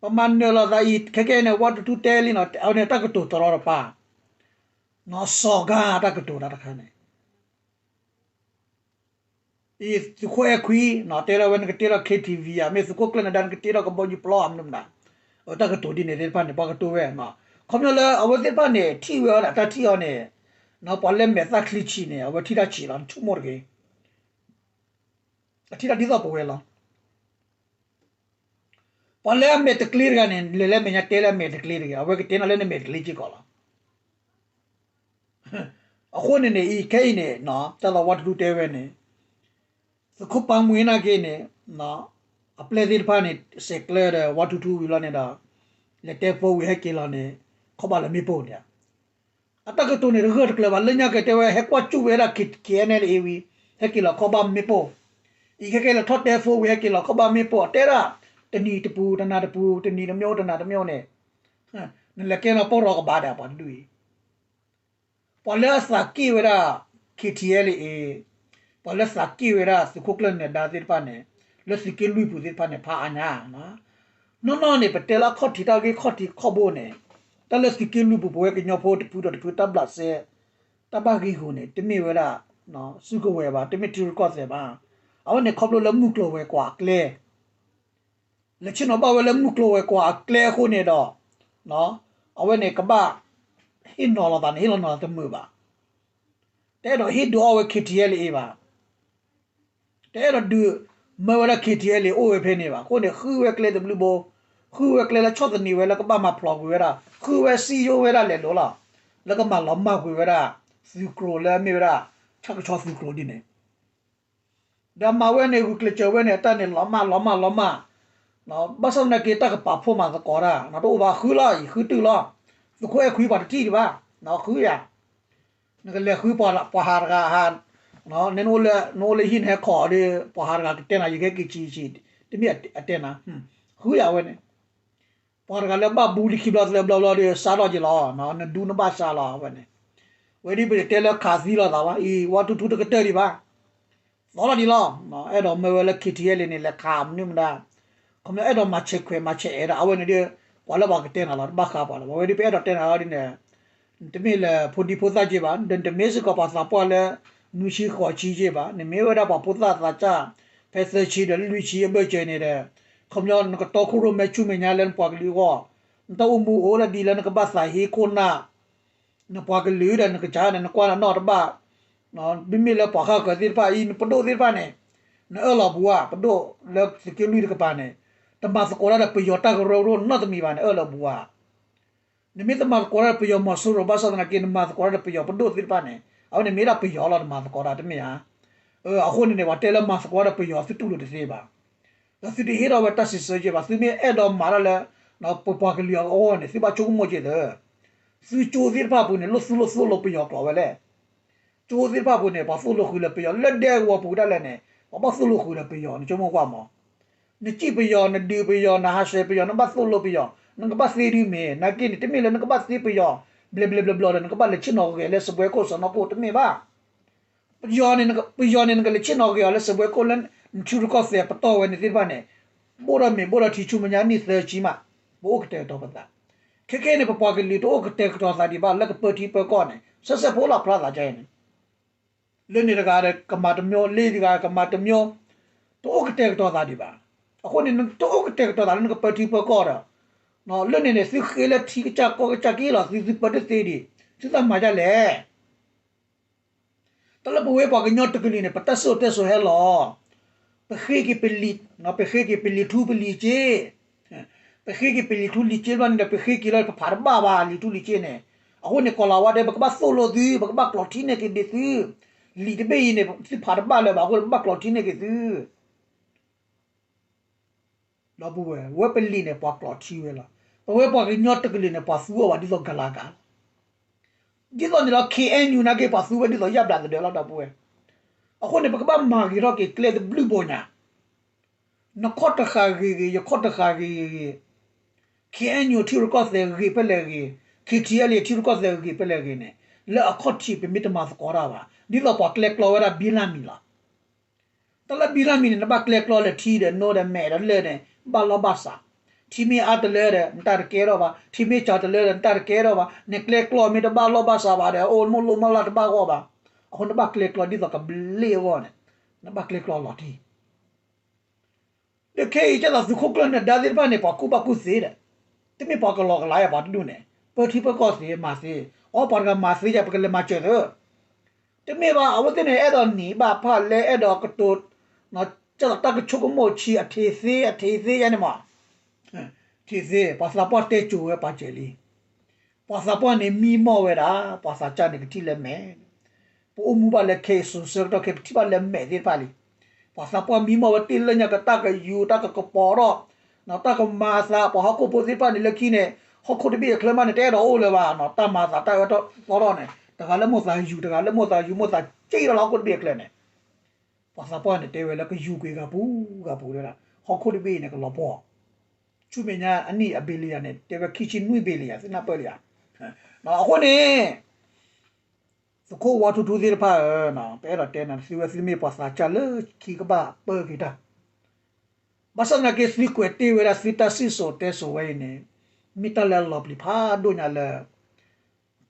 ပမၤနၢၤလိာ်သးအံၤ ခဲကဲန့ၣ် ဝါထူထူတဲလံနီၤ အဝဲန့ၣ်တၢ်ကတိၤတရီတပါ, နီၢ်စီၤဂၤတၢ်ကတိၤတၢ်တခါန့ၣ် အံၤသုးခိၣ်အဲၣ်ခွံ တဲလီၤဝဲနကတ့ထီၣ် KTV ဧါ, မ့ၢ်သုးခိၣ်ကျၢၢ် နဒါ နကတ့ထီၣ်ကဘီယူၤပျီဧါ မနုၤမနုၤ, တၢ်ကတိၤဒ်န့ၣ်သ့ၣ်တဖၣ်န့ၣ် ပှၤကတိၤဝဲ, ခီဖျိလၢအဝဲသ့ၣ်တဖၣ်န့ၣ် ထံၣ်ဝဲအီၤဒီး တၢ်ထံၣ်အီၤန့ၣ်, ပှၤလၢမဲာ်သၣ်ချံဆံးန့ၣ် အဝဲထံၣ်တၢ်ဆံးလီၤ နဆိကမိၣ်တဂ့ၤ, အထံၣ်တၢ်ဒ်သိးပဝဲလီၤ. ပှၤလၢအမဲာ်တကျ့တဂၤန့ၣ် လဲၤလၢမဲာ်ညါတဲလၢအမဲာ်တကျ့တဂ့ၤ, အဝဲကတဲနၤလၢနမဲာ်တကျ့စ့ၢ်ကီးလီၤ. အဃိန့ၣ်န့ၣ် အံၤခဲအံၤန့ၣ် တၢ်လီၤဝါထူထူတဲဝဲန့ၣ်, သုးခိၣ်ပၢ်မှံနာ်က့န့ၣ်, အပျဲၢ်သ့ၣ်တဖၣ်န့ၣ် စဲးကျၢဒီးဝါထူထူဝံၤလီၤန့ၣ်ဒီး, လဲၤတဲဖိဝံၤဟဲက့ၤလီၤန့ၣ်, ခီၣ်ဘၣ်လၢမ့ၣ်ပိၢ်န့ၣ်, အတၢ်ကတိၤန့ၣ် တဂၢၢ်တကျၢၤဘၣ် လၢညါက့တဲဝဲ ဟဲကွၢ်ကၠူၣ်ဝဲဒၣ် KNLA ဝံၤ, ဟဲက့ၤလီၤခီၣ်ဘၣ်မ့ၣ်ပိၢ်, အံၤခဲက့လီၤထီၣ်တဲဖိဝံၤ ဟဲက့ၤလီၤခီၣ်ဘၣ်မ့ၣ်ပိၢ် အတဲဒၣ်, တနံၤတပူၤ တနၤတပူၤ တနံၤတမံၤတနၤတမံၤန့ၣ်, နလဲၤကဲနီၢ်ပိၢ်ရီကဘၣ်ဒီး ပှၤတဒူၣ်အံၤ ပှၤလၢအသးက့ၣ်ဝဲဒၣ် KTLA, ပှၤလၢသးက့ၣ်ဝဲဒၣ်သုးခိၣ်ကျၢၢ်နဒါသ့ၣ်တဖၣ်န့ၣ်, လၢသုးက့လွံၢ်ပူၤသ့ၣ်တဖၣ်န့ၣ် ဖးအါညါ, နီၢ်နီၢ်န့ၣ် ပတဲလၢအခီၣ်ထံးတၢ်ဂ့ၢ်ခီၣ်ထံးခီၣ်ဘိန့ၣ်, တၢ်လၢသုးက့လွံၢ်ပူၤ ပဝဲကညီဖိတဖုဒီးတဖုတၢ်ဘျးစဲ, တၢ်ဘၣ်ဂံာ်ဂူာ်န့ၣ် တမ့ၢ်ဝဲဒၣ် စုကဝဲၤဘၣ်, တမ့ၢ်ထံရူၢ်ကီၢ်သဲးဘၣ်. အဝဲန့ၣ်ခီဖျိလၢမုၢ်ကျိၤဝဲၤကွာ်အကျဲ လဲၤဆ့ၣ်နီၤဘၣ်ဝဲလၢမုၢ်ကျိၤဝဲၤကွာ်အကျဲအဃိန့ၣ်ဒီး အဝဲန့ၣ်ကဘၣ်ဟ့ၣ်နီၤလီၤသးန့ၣ် ဟ့ၣ်လီၤနီၤလီၤတမုာ်ဘၣ်. တအဲၣ်ဒိးဟ့ၣ်ဒုးအီၣ်ဝဲ K T L A ဘၣ်. တအဲၣ်ဒိးဒုးမၢဝဲဒၣ် K T L A အိၣ်ဝဲဖဲန့ၣ်ဘၣ်. အဃိန့ၣ် ဃုဝဲကျဲတဘျုးဘိ, ဃုဝဲကျဲလၢဆီၣ်သနံးဝဲလၢကဘၣ်မၤဖျိးကွံာ်ဝဲဒၣ်, ဃုဝဲစံယိဝဲဒၣ်လဲၤလိၤလီၤ, လၢကမၤလီၤမၢ်ကွံာ်ဝဲဒၣ် သုးကျိၤလၢအမ့ၢ်ဝဲဒၣ် ဆၣ်ကဆီသုးကျိၤဒ်န့ၣ် ဒီးမၤဝဲန့ၣ် ဂုာ်ကျဲးစၢးဝဲန့ၣ် အတၢ်န့ၣ် လီၤမၢ် လီၤမၢ် လီၤမၢ်, ဘၣ်ဆၣ်သနာ်က့ တၢ်ကပာ်ဖှိၣ်မၤသကိးတၢ် တအိၣ်ဘၣ် ဃုလီၤအံၤ ဃုတုၤလီၤ, သုးခိၣ်အဲၣ်ခွံပှၤတထံၣ်ဒံးဘၣ်, ဃုယၤ, နကလဲၤဃုပှၤဟးတဂၤဟး, နအိၣ်လၢဟံၣ်နဟဲခိးဒီး ပှၤဟးတဂၤကတဲနၤ ယကဟဲက့ၤဆံးဆံး, တမ့ၢ်အတဲနၤ, ဃုယၤဝဲန့ၣ် ပှၤတဂၤလၢဘၣ်ဘူးလံခံဘျီသၢဘျီဘျီဒီး စးထီၣ်က့ၤလီၤ, နဒူနဘၣ်စးလီၤဝဲန့ၣ်, ဝဲဒ်ပတဲလၢခးသံလိာ်သးဘၣ် အံၤ ဝါထူထူတကတၢၢ်ဒံးဘၣ်, သီထီၣ်ဒံးလီၤ, အဲၣ်ဒိးမၢဝဲလၢ K T L A န့ၣ် လဲၤခးမနုၤမတၤ, ခီဖျိအဲၣ်ဒိးမၤဆဲးခွဲးမၤဆဲးအဲးဒၣ် အဝဲန့ၣ်ဒီး ပှၤလၢပှၤကတဲနၤလီၤ တဘၣ်ဃးပှၤလီၤ, ပဝဲဒ်ပအဲၣ်ဒိးတဲနၤလီၤဒ်န့ၣ် နတမ့ၢ်လၢဖိဒံဖိသၣ်က့ဘၣ်, နတမ့ၢ်စ့ၢ်ကီးပှၤသးပှၢ်လၢ နွံဆံဃိးဆံက့ဘၣ်, နမ့ၢ်ဝဲဒၣ်ပှၤဖိသၣ်သးစၢ် ဖဲသၢဆံဒီးလွံၢ်ဆံအဘၢၣ်စၢၤန့ၣ်ဒီး, ခီဖျိနကတီခိၣ်ရိၣ်မဲဆူမဲာ်ညါလၢနပှၤကလုာ်အဂီၢ်, နတၢ်အိၣ်မူအိၣ်လၢဒ်လၢနကဘၣ်သးဟ့ခိၣ်နၢ်, နပှၤကလုာ်ဒီးနကစၢ်န့ၣ် နကွၢ်နနီၢ်တဘၣ်, မ့မ့ၢ်လၢပှၤဃၣ်ဃၢၤသ့ၣ်တဖၣ်အံၤ နပဒိၣ်သ့ၣ်တဖၣ်န့ၣ်, နအၢၣ်လီၤဘူးဧါ, ပဒိၣ်လၢသုးက့လွံၢ်တကပၤန့ၣ်, တမၤသကိးတၢ်ဒီးပယီၤတၢ်ကရၢကရိနီတမံၤဘၣ်န့ၣ် အၢၣ်လီၤဘူးဧါ နမ့ၢ်တမၤသကိးတၢ်ဒီးပယီၤမီၤစိရိၤဘၣ်ဆၣ်သနာ်က့ နမၤသကိးတၢ်ဒီးပယီၤပဒိၣ်သ့ၣ်တဖၣ်န့ၣ် အဝဲန့ၣ်မ့ၢ်ဒၣ်ပယီၤလီၤ နမၤသကိးတၢ်တမ့ၢ်ဧါ. အဃိန့ၣ်န့ၣ် ပှၤတဲလၢမၤသကိးတၢ်ဒီးပယီၤသုတူၢ်လိာ်တသ့ဘၣ်. ဒီးသုတဟ့ၣ်ထီၣ်ဝဲတၢ်စံးဆၢက့ဘၣ် သုမ့ၢ်အဲၣ်ဒိးမၤတၢ်လၢ ပပှၤကလုာ်အဂီၢ်န့ၣ် သုဘၣ်ဆိကမိၣ်က့ၤသၢ သုကၠိသ့ၣ်တဖၣ်အပူၤန့ၣ် လိၣ်သူလိၣ်သိလိာ်ပယီၤကျိာ်ဝဲလဲၣ်. ကၠိသ့ၣ်တဖၣ်အပူၤန့ၣ် ပှၤသိၣ်လိဃုာ်လၢပယီၤ လၢဒဲကဝီၤပူၤဒၣ်လဲာ်န့ၣ် ပှၤဘၣ်သိၣ်လိဃုာ်ဒီးပယီၤ နဆိကမိၣ်ကွၢ်မး. နစံၣ်ပယီၤ နဒုးပယီၤ နဟးဆှဲးပယီၤ နကဘၣ်သိၣ်လိပယီၤ နကဘၣ်သ့ဒုးမ့ၢ် နာ်က့န့ၣ် တမ့ၢ်လၢနကဘၣ်သ့ပယီၤ ဘျဲးဘျဲးဘျီဘျီဒီး နကဘၣ်လဲၤဆ့ၣ်နီၤဂဲၤလၢစပွဲခိၣ်စီၢ်နီၤခိၣ်တမ့ၢ်ဘၣ်. ပယီၤန့ၣ် ပယီၤန့ၣ် နကလဲၤဆ့ၣ်နီၤဂဲၤအီၤလၢစပွဲခိၣ်လၢ နထံရူၢ်ကီၢ်သဲးပတီၢ်ဝဲန့ၣ်သ့ၣ်တဖၣ်န့ၣ် ဘိၣ်ဒီးမ့ၢ်ဘိၣ်ဒီးထံဆူမဲာ်ညါနံၣ်သၢဆံမး ပအိၣ်ကတဲာ်ကတီၤပသး. ခဲခဲန့ၣ် ပပှၤကလုာ်တအိၣ်ကတဲာ်ကတီၤသးဒံးဘၣ် လၢကပၢထံပၢကီၢ်န့ၣ် ဆၢဆၢဖိလီၤဖျါသးကန့ၣ် လၢန့ၣ်တဂၤဒီးကမၤတမျိုး လၢတဂၤကမၤတမျိုး တအိၣ်ကတဲာ်ကတီၤသးဒံးဘၣ်. အဃိန့ၣ် နတအိၣ်ကတဲာ်ကတီၤသးလၢနကပၢထံပၢကီၢ်ဒီး လၢန့ၣ်န့ၣ် သုဃ့လၢထံကစၢ်ကီၢ်ကစၢ်က့လီၤ သုသုပၢတသ့ဒံး သုသးမၤဒ်လဲၣ်. တၢ်လၢပဝဲပှၤကညီတကလုာ်န့ၣ် ပတၢ်စံၣ်စိၤတဲစိၤဟဲလီၤ. ပဃ့က့ၤပလံာ်, ပဃ့က့ၤပလံာ်ထူပလံာ်စ့, ပဃ့က့ၤပလံာ်ထူလံာ်စ့ဘျီန့ၣ်ဒီး ပဃ့က့ၤလီၤ ပဖးတဘၣ်ဘၣ် လံာ်ထူလံာ်စ့န့ၣ်. အဃိန့ၣ် ကီၤလၤဝါတဲ ပကဘၣ်သိၣ်လိသု ပကဘၣ်ကျိးထံန့ၢ်က့ၤဒံးသု, လံာ်တဘ့ၣ်အံၤန့ၣ် သုဖးတဘၣ်လၢၤဘၣ် အဃိန့ၣ် ပဘၣ်ကျိးထံန့ၢ်က့ၤသု ဒီပုၢ်ဝဲၢ်, ဝဲပလံာ်န့ၣ် ပှၤကျိးထံဝဲလီၤ. ပဝဲပှၤကညီတကလုာ်န့ၣ် ပှၤသူအီၤဘၣ်ဒ်သိးကလၤကၤလီၤ. ဒ်သိးန့ၣ်လီၤ K N U နာ်က့ ပှၤသူဝဲဒ်သိးယၣ်ဘျးသဒၢလီၤ ဒီပုၢ်ဝဲၢ်. အဃိန့ၣ် ပကဘၣ်မၤဂ့ၤထီၣ်က့ၤကျဲတဘျုးဘိညါ, နခီၣ်တဃာ်ဂ့ၤဂ့ၤ ယခီၣ်တဃာ်ဂ့ၤဂ့ၤဂ့ၤ, K N U ထံရူၢ်ကီၢ်သဲးဂ့ၤဖဲလဲၣ်ဂ့ၤ, K T L A ထံရူၢ်ကီၢ်သဲးဂ့ၤဖဲလဲၣ်ဂ့ၤန့ၣ်, လၢအခီၣ်ထံးပမ့ၢ်တမၤသကိးတၢ်ဘၣ် ဒ်သိးပှၤကျဲကျီဝဲဒၣ်ဘံလၢမံၤလီၤ. တၢ်လၢဘံလၢမံၤန့ၣ် နဘၣ်ကျဲကျီလၢထံဒီးနိဒီးမဲာ်ဒီးလၢၢ်န့ၣ် ဘၣ်လီၢ်ဘၣ်စး, ထံမ့ၢ်အါတလၢဒီး နတၢ်တကဲထီၣ်ဘၣ်, ထံမ့ၢ်စှၤတလၢဒီး နတၢ်တကဲထီၣ်ဘၣ်, နကျဲကျီမ့ၢ်တဘၣ်လီၢ်ဘၣ်စးဘၣ်ဒီး အိၣ်မိၢ်လိၣ်မိၢ်လၢ်တဘၣ်ဂီၢ်ဘၣ်. အဃိနဘၣ်ကျဲကျီဒ်သိးကဘျ့အဂီၢ်န့ၣ်, နဘၣ်ကျဲကျီလီၤတံၢ် ဒီးခဲအံၤ ကဲသိးသုးခိၣ်ကျၢၢ်နၢၤဒါသ့ၣ်တဖၣ်န့ၣ် ပှၤကူၣ်ဘၣ်ကူၣ်သ့ဒီး, တမ့ၢ်ပှၤကလီကလီယဲၢ်ပှၤတဒူၣ်န့ၣ်, ပၢထံပၢကီၢ်သ့မၤသ့, အိ ပှၤတဂၤမၤသ့ယဲၢ် ပကလဲၤမၤစၢၤသၢ. တမ့ၢ်ဘၣ် အဝဲသ့ၣ်န့ၣ် အဲၣ်ဒိးနံၤဘၣ်ဖၣ်လဲၣ် အဲၣ်ဒိးကတိၤ, ကဲသိးတၢ်ကဆိကမိၣ်ဆံးအထံးသ့ အထံးသ့ယဲၢ်န့ၣ်မး, ထံးသ့ ပှၤသးပှၢ်တဲကိၤဝဲပာ်စၢၤလံ. ပှၤသးပှၢ်န့ၣ်မံမီၢ်ဝဲဒၣ် ပှၤသးစၢ်န့ၣ်ကထံၣ်လၢမဲာ်, ပအိၣ်မူဘၣ်လၢခဲအံၤစိၤဆၢကတီၢ်ခဲ ပထံၣ်ဘၣ်လၢမဲာ်သ့ၣ်တဖၣ်လံ. ပှၤသးပှၢ်မံမီၢ်ဝဲတ့ၢ်လၢညါကတၢ်ကယူၤ တၢ်ကကပီၤထီၣ်, တၢ်ကမၤအသး ပှၤဟီၣ်ခိၣ်ဖိသ့ၣ်တဖၣ်န့ၣ်လၢခံန့ၣ်, ဟီၣ်ခိၣ်တဘ့ၣ်အချၢမးန့ၣ် တအဲၣ်ဒိးအိၣ်လၢၤဘၣ်, တၢ်မၤအသးတၢ်အၢတၢ်သီထီၣ်န့ၣ် တဂၤလၢမိၢ်သးယူၤ တဂၤလၢမိၢ်သးယူၤ မိၢ်သးစ့ၢ်ကီးလၢဟီၣ်ခိၣ်တဘ့ၣ်အချၢန့ၣ် ပှၤသးပှၢ်န့ၣ်တဲဝဲလၢကယူၤကွံာ်ဂၤပူၤဂၤပူၤဝဲဒၣ်, ဟီၣ်ခိၣ်တဘ့ၣ်အံၤန့ၣ် ကလီၤပှီၢ်, ဆူမဲာ်ညါအနံၣ်အဘ့ၣ်လံယၤန့ၣ် တဲဝဲခံဆံနွံဘ့ၣ်လံယၤ သုနၢ်ပၢၢ်လံယၤ. အဃိန့ၣ် သုးခိၣ်ဝါထူထူသ့ၣ်တဖၣ်ဧၢ, ပအဲၣ်ဒိးတဲနၤ သုဝဲသုမ့ၢ်ပှၤသးစၢ်လၢခံကဘၣ်ပၢက့ၤတၢ်, ဘၣ်ဆၣ်သနာ်က့ သုကွဲးတ့ၢ်ဝဲဒၣ်သုတၢ်စံၣ်စိၤတဲစိၤဝဲအံၤန့ၣ်, မ့ၢ်တၢ်လၢအလီၤပျံၤဖးဒိၣ်ညါလၢ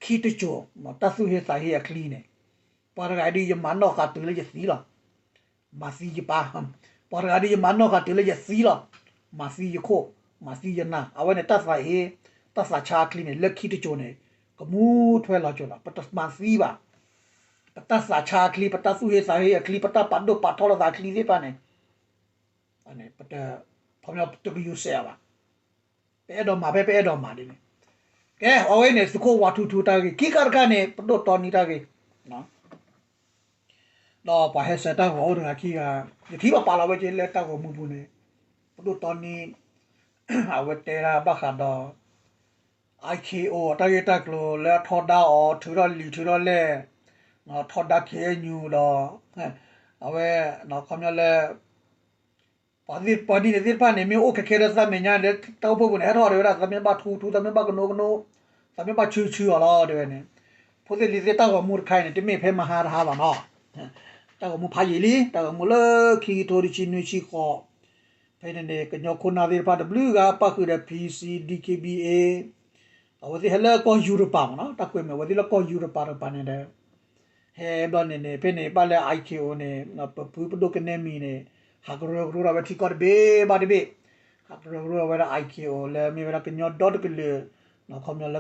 ခံတစိၤ တၢ်သူၣ်ဟ့သးဟ့အချံန့ၣ်, ပှၤတဂၤဒ်ယမၤနီၣ်ဃာ်တုၤလၢယသံလီၤ, မၤသံယပၢ်, ပှၤတဂၤဒ်ယမၤနီၣ်ဃာ်တုၤလၢယသံလီၤ, မၤသံယခိၣ်, မၤသံယနၢ်, အဝဲန့ၣ်တၢ်သးအ့, တၢ်သးဆါအချံန့ၣ် လၢခံတစိၤန့ၣ် ကမူထွဲလီၤစိၤလီၤ, ပတမၤသံဘၣ်. ပတၢ်သးဆါအချံ, ပတၢ်သူၣ်ဟ့သးဟ့အချံ, ပတၢ်ပာ်ဒိၣ်ပာ်ထီလီၤသးအချံသ့ၣ်တဖၣ်န့ၣ် ပတကယူၤစဲးအီၤဘၣ်. ပအဲၣ်ဒိးမၤဖဲပအဲၣ်ဒိးမၤဒ်န့ၣ်, ကဲ အဝဲန့ၣ်သုးခိၣ်ဝါထူထူတၢ်ဂ့ၢ်, ခံခါတခါန့ၣ် ပဒိၣ်တီနံတၢ်ဂ့ၢ်, ဒီးပှၤဟဲစဲးတၢ်ဂီၤအိၣ်တဂၤခံဂၤ, ယထံၣ်ဘၣ်ပာ်လီၤဝဲက့ၤလၢတၢ်ဂီၤမူပူၤန့ၣ်, ပဒိၣ်တီနံ အဝဲတဲဒၣ်ဘၣ်ဃးဒီး IKO တၢ်ဂ့ၢ်တၢ်ကျိၤလၢအထီဒါအီၤ ထုးထီၣ်လံာ်ထုးထီၣ်လဲၢ်, ထီဒါ KNU ဒီး အဝဲ ခီပညီလၢ ပှၤသ့ၣ်ပှၤဒ်န့ၣ်သ့ၣ်တဖၣ်န့ၣ် မ့ၢ်အိၣ်ခဲခဲလၢသးမဲာ်ညါလၢတၢ်အိၣ်ဖှိၣ်ပူၤန့ၣ် ဟဲထီၣ်ဒီးဝဲဒၣ် သးမ့ၢ်ဘၣ်ထူထူ သးမ့ၢ်ဘၣ်ကနိကနိ, သးမ့ၢ်ဘၣ်ဆူဆူအီၤလီၤ တဲဝဲန့ၣ်, ဖိသ့ၣ်လံၤသ့ၣ်တၢ်ဂီၤမူတခါအံၤန့ၣ် တမ့ၢ်ဖဲမဟါတဟါဘၣ်နီၤ, တၢ်ဂီၤမူဖးယံာ်လံ တၢ်ဂီၤမူလၢခံကထိတဆံနွံဆံဃိး, ဖဲန့ၣ်န့ၣ် ကညီခိၣ်နၢ်သ့ၣ်တဖၣ်တဘျုးဂၤပၣ်ဃုာ်ဒီး PC, DKBA, အဝဲသ့ၣ်ဟဲလၢကီၢ်ယူရပၤမ့ၢ်နီၤ, တၢ်ကွဲးမ့ၢ်အဝဲသ့ၣ်လၢကီၢ်ယူရပၤတကပၤန့ၣ်ဒီး ဟဲဘျီန့ၣ်န့ၣ် ဖဲန့ၣ်ဘၣ်လၢ IKO န့ၣ် ပဖုပဒိၣ်ကနဲမံၤန့ၣ် ဟးကရၢကရိထီၣ်ဝဲထံကီၢ်တဘ့ၣ်ဘၣ်တဘ့ၣ်, ဟးကရၢကရိထီၣ်ဝဲဒၣ် IKO လၢမ့ၢ်ဝဲဒၣ်ကညီဒီတကလုာ်, ခီပညီလၢ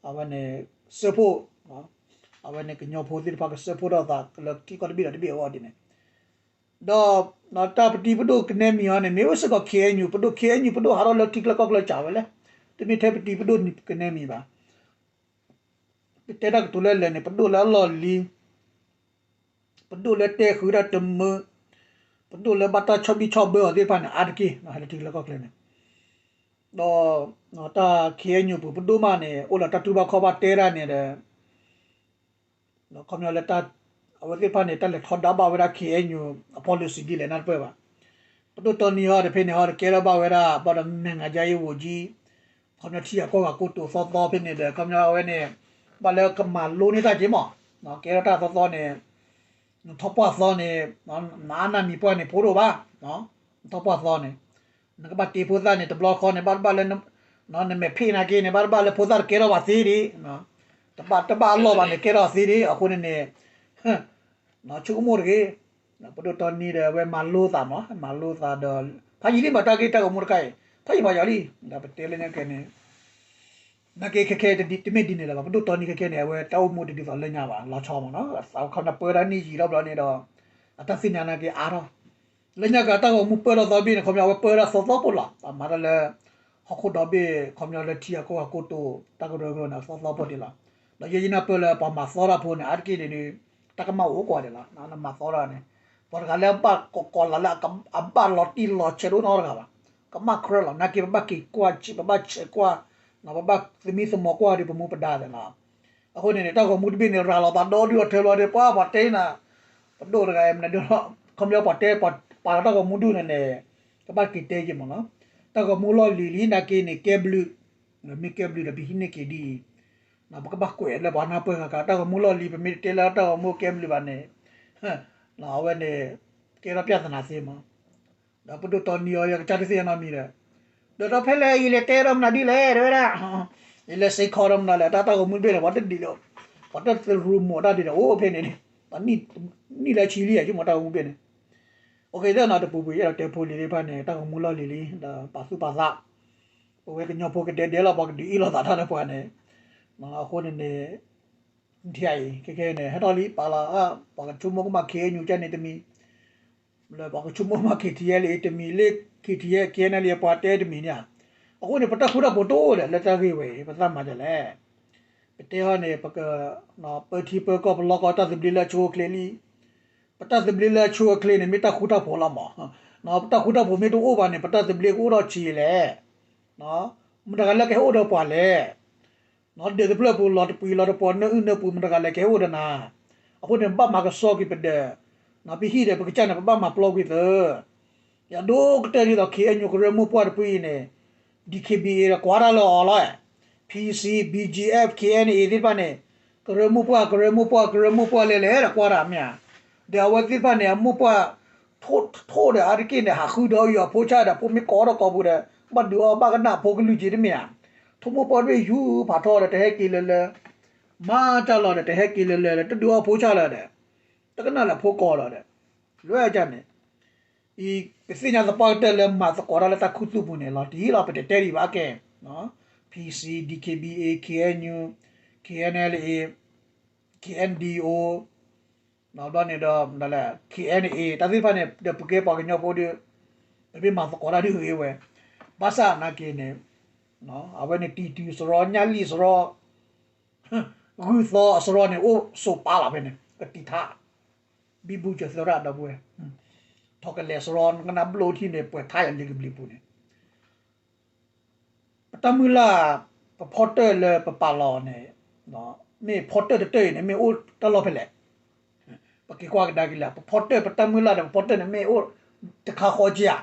အဝဲန့ၣ် စၢဖှိၣ်, အဝဲန့ၣ်ကညီဖိသ့ၣ်တဖၣ်ကစၢဖှိၣ်ထီၣ်သးလၢထံကီၢ်တဘ့ၣ်ဒီးတဘ့ၣ်အဂီၢ်ဒ်န့ၣ် ဒီး တၢ်ပတံၤပဒိၣ်ကနဲမံၤအီၤန့ၣ် မ့ၢ်အိၣ်စ့ၢ်ကီး KNU ပဒိၣ် KNU ပဒိၣ်ဟးထီၣ်လၢထံချၢကီၢ်ချၢစှၤဝဲလဲၣ်, တမ့ၢ်ထဲပတံၤပဒိၣ်ကနဲမံၤဘၣ်. ပတဲတၢ်ကတိၤလၢလဲၣ်န့ၣ် ပဒိၣ်လၢအလီၢ်လံၤ, ပဒိၣ်လၢတဲဃုာ်တၢ်တမုာ်, ပဒိၣ်လၢဘၣ်တၢ်ဆီၣ်ဘံၣ်ဆီၣ်ဘၢအီၤသ့ၣ်တဖၣ်န့ၣ် အါတက့ၢ် ဟဲလၢထံချၢကီၢ်ချၢန့ၣ်, ဒီး တၢ် KNU ပူၤပဒိၣ်မးန့ၣ် အိၣ်လၢတၢ်တူၢ်ဘၣ်ခီၣ်ဘၣ်တဲတၢ်န့ၣ်ဒီး ခီပညီလၢ အဝဲသ့ၣ်တဖၣ်န့ၣ် တၢ်လဲၤထီဒါဘၣ်ဝဲဒၣ် KNU အ policy ဒ်လဲၣ်နၢ်တပၢၢ်ဘၣ်. ပဒိၣ်တီနံၤဟီဒီးဖဲန့ၣ်ဟီဒီးကဲထီၣ်ဘၣ်ဝဲဒၣ် ဘၣ်ဒီး နိုင်ငံခြားရေးဝန်ကြီး, ခီပညီထံဂၤကီၢ်ဂၤကိတိာ်သီသီဖဲန့ၣ်ဒီး ခီပညီအဝဲန့ၣ် ဘၣ်လၢကမၤလိန့ၢ်တၢ်က့ၤမး, ကဲထီၣ်တၢ်သီသီန့ၣ် နထီၣ်ပှၢ်သီန့ၣ် နအါနၢ်မံၤပှၢ်န့ၣ်ဖိတအိၣ်ဘၣ်, နထီၣ်ပှၢ်သီန့ၣ် နကဘၣ်တ့ဖိသၣ်န့ၣ် တဘျီဃီန့ၣ် ဘၣ်တဘၣ်လၢ နမဲာ်ဖ့ၣ်နာ်က့န့ၣ် ဘၣ်တဘၣ်လၢဖိသၣ်တကဲထီၣ်ဘၣ်သ့ဒံး, တဘၣ်တဘၣ်အလီၢ်ဘၣ်န့ၣ် ကဲထီၣ်သ့ဒံး အဃိန့ၣ်န့ၣ် ဆိကမိၣ်တဂ့ၤ, ပဒိၣ်တီနံၤဒီးအဝဲမၤလိသးမး မၤလိသးဒီး ဖးယံာ်လံမး တၢ်ဂ့ၢ်တၢ်ဂီၤမူတခါအံၤ ဖးယံာ်ဖးယီၤလံ, ဒီးပတဲလၢညါကဲန့ၣ် နာ်က့ခဲခဲတမ့ၢ်ဒ်န့ၣ်လၢၤဘၣ် ပဒိၣ်တီနံၤခဲခဲန့ၣ် အဝဲတၢ်အိၣ်မူတဒ်သိးလၢညါဘၣ် လီၤဆီမးနီၤ အခီပညီပၢတၢ်န့ၣ်ယံာ်ထီၣ်ဘျီန့ၣ်ဒီး အတၢ်သ့ၣ်ညါနာ်က့အါထီၣ် လၢညါကတၢ်ဂီၤမူပၢထီၣ်သီဘ့ၣ်န့ၣ် ခီပညီအဝဲပၢဒၣ်သီသီဖိလီၤ ပမၤတၢ်လၢ ဟီၣ်ခိၣ်ဒီဘ့ၣ် ခီပညီလၢထံအကီၢ်အကိတိာ် တၢ်ကရၢကရိန့ၣ် သီသီဖိဒံးလီၤ. ဒီးယဲယနၢ်ပၢၢ်လၢပှၤမၤသီတၢ်ဖိန့ၣ် အါတက့ၢ်န့ၣ်ဒီး တၢ်ကမၣ်အိၣ်ကွၢ်ဒံးလီၤ နမၤသီတၢ်န့ၣ် ပှၤတဂၤလၢအဘၣ်ကိးကိးလၢ အဘၣ်လီၤတံၢ်လီၤဆဲးတအိၣ်နီတဂၤဘၣ် ကမၣ်ကြၢးလီၤ နာ်က့ပဘၣ်က့ၤကွၢ်ဆံး ပဘၣ်ဆဲးကွၢ် ပဘၣ်သမံသမိးကွၢ်ဒီးပမူပဒါသ့ၣ်လီၤ. အဃိန့ၣ်န့ၣ် တၢ်ဂီၤမူတဘ့ၣ်န့ၣ် ရၤလီၤသးဒီဒုၣ်ဒီထၢလီၤဒီး ပှၤပှၤတဲနၤ ပဒိၣ်တဂၤအံၤမနုၤဒုလီၤ ခီပညီပှၤတဲ ပှၤလၢတၢ်ဂီၤမူဒုၣ်န့ၣ်န့ၣ် ကဘၣ်က့ၤတဲက့ၤမးနီၤ တၢ်ဂီၤမူလီၢ်လံၤလံ နာ်က့န့ၣ် ကဲဘျုး မ့ၢ်ကဲဘျုးဒီး ပဟံးန့ၢ်က့ၤဒ်အံၤ ပကဘၣ်ကွဲးလၢပှၤနၢ်ပၢၢ်ဂၤက တၢ်ဂီၤမူလီၢ်လံၤ ပမ့ၢ်တတဲလၢတၢ်ဂီၤမူကဲဘျုးဘၣ်န့ၣ် အဝဲန့ၣ် ကဲထီၣ်ပြဿနာသ့မး ဒီးပဒိၣ်တီနံၤအီၤ ယကစၢ်တသ့ၣ်နီတမံၤဒီး ဒီးဒီးဖဲလဲၣ် ယလဲၤတဲဒီးမနုၤဒ်လဲၣ် တဲဝဲဒၣ် ယလဲၤစ့ၢ်ကီးဒီးမနုၤလဲၣ် တၢ်တၢ်ဂီၤမူတဘ့ၣ်န့ၣ် ပှၤတဒ်လၢ ပှၤတသရူးမိၢ်တၢ်ဒ်ဒီး အိၣ်ဖဲန့ၣ်န့ၣ် ပှၤနံၣ်လၢဆံလံယဆိကမိၣ်တၢ်ဂီၤမူတဘ့ၣ်န့ၣ် အိၣ်က့ၤလၢနီၤတပူၤပူၤ ယအဲၣ်ဒိးတဲဖိလံၤသ့ၣ်တဖၣ်န့ၣ် တၢ်ဂီၤမူလီၢ်လံၤလံ ဒီးပာ်သူၣ်ပာ်သး ပဝဲကညီဖိကဒဲဒဲလီၤ ပှၤကဒုးအ့ၣ်လိာ်သးတၢ်လၢပှၤန့ၣ် အဃိန့ၣ်န့ၣ် ထံအံၤ ခဲခဲန့ၣ် ဟဲထီၣ်လံ ပာ်လီၤ ပှၤကဆိကမိၣ်ကမၣ် KNU ကန့ၣ်တမံၤ လၢပှၤကဆိကမိၣ်ကမၣ် KTLA တမံၤ လၢ KTLA KNLA ပှၤတဲတမံၤန့ၣ် အဃိန့ၣ် ပတၢ်ဃူတၢ်ဖိးတအိၣ်ဒီး လၢတၢ်ဂ့ၢ်ဝဲအံၤ ပသးမၤဒ်လဲၣ် ပတဲဟီန့ၣ် ပက ပၢထံပၢကီၢ် ပလီၢ်ကီၢ် တၢ်သဘျ့လၢအဆိအချ့လံ ပတၢ်သဘျ့လၢအဆိအချ့န့ၣ် မ့ၢ်တၢ်ဃူတၢ်ဖိးလီၤမး ပတၢ်ဃူတၢ်ဖိးမ့ၢ်တအိၣ်ဘၣ်န့ၣ် ပတၢ်သဘျ့ကအိၣ်ထီၣ်ဆံးလဲၣ် မတၤတဂၤလၢကဟဲအိၣ်ဒီးပှၤလဲၣ် ဒဲးတဖျၢၣ်ပူၤ လီၤတပှံၤလီၤတပှီၤ နၢအုၣ်နၢပှံၤ မတၤတဂၤလဲၣ်ကဟဲအိၣ်ဒီးနၤ အဃိန့ၣ် ဘၣ်မၤကဆှီက့ၤပဒဲး ပဟံၣ်ဒီးပကစၢ်န့ၣ် ပဘၣ်မၤပျီကွံာ်သၢ ယဒိကတၢၢ်ဒ်သိး KNU ကရၢမိၢ်ပှၢ်တဖုအံၤန့ၣ် DKBA ဒီးကွၢ်တၢ်လၢအီၤလီၤ PC BGF KNA သ့ၣ်တဖၣ်န့ၣ် ကရၢမိၢ်ပှၢ် ကရၢမိၢ်ပှၢ် ကရၢမိၢ်ပှၢ်လဲၤလဲၤဒီးကွၢ်တၢ်မ့ၢ်ဧါ ဒီးအဝဲသ့ၣ်တဖၣ်န့ၣ် အမိၢ်ပှၢ် ထိၣ်ဒီးအါတက့ၢ်န့ၣ် ဟးဃုဒီးအီၤအဖိဆၣ်ဒီး ဖိမ့ၢ်ကိးထီၣ်ကိးပူၤဒီး ဘၣ်ဒုးအီၣ်ဘၣ်ကနၣ်ဖိကလုၢ်က့ၤတမ့ၢ်ဧါ ထိၣ်မိၢ်ပှၢ်တဘ့ၣ်ယူၤဖးထီဒီး တဟဲက့ၤလၢလၢ မၤတၢ်လီၤဒီး တဟဲက့ၤလၢလၢာ်လၢ တဒုးအီၣ်ဖိဆၣ်လၢၤဒီး တကနၣ်လၢဖိကီၢ်လီၤဒီး လွဲၢ်ကန့ၣ် အံၤ ပသ့ၣ်ညါသပှၢ်ကတၢၢ်လၢမၤသကိးတၢ်လၢတၢ်ခူသူၣ်ပူၤန့ၣ်လီၤတံၢ်လီၤ ပတတဲဒံးဘၣ်ကဲ P C, D K B A, K N U, K N L A, K N D O, ဘျီန့ၣ်ဒီး K N A တၢ်သ့ၣ်တဖၣ်န့ၣ် ဒီးပကဲပှၤကညီဖိဒီး ပမ့ၢ်မၤသကိးတၢ်ဒ်ဂ့ၤဝဲ ဘၣ်ဆၣ်နာ်က့န့ၣ် အဝဲန့ၣ်တံၤတုၤစရီ ညၣ်လံၣ်စရီ ဂုၢ်သီအစရီန့ၣ် အိၣ်ဆိးပာ်လီၤဖဲန့ၣ် ကတံာ်ထါ ဘံဘူစၢၤသရၣ်ဒီပုၢ်ဝဲၢ် ထီၣ်ကလဲၤစရီ ကနၣ်ဘျိထံၣ်န့ၣ် ပှဲၤထါယၤလံကဘျံးပူၤန့ၣ် ပတၢ်မုၢ်လၢ် ပဖီတၢၣ်လၢပပာ်လီၤန့ၣ် မ့ၢ်ဖီတၢၣ်တတၢၣ်အံၤန့ၣ် မ့ၢ်အိၣ်တၢ်လီၢ်ဖဲလဲၣ် ပက့ၤကွၢ်ကဒါက့ၤလၢ ပဖီတၢၣ်ပတၢ်မုၢ်လၢ်ဒီးပဖီတၢၣ်န့ၣ် မ့ၢ်အိၣ်တခါဃီက့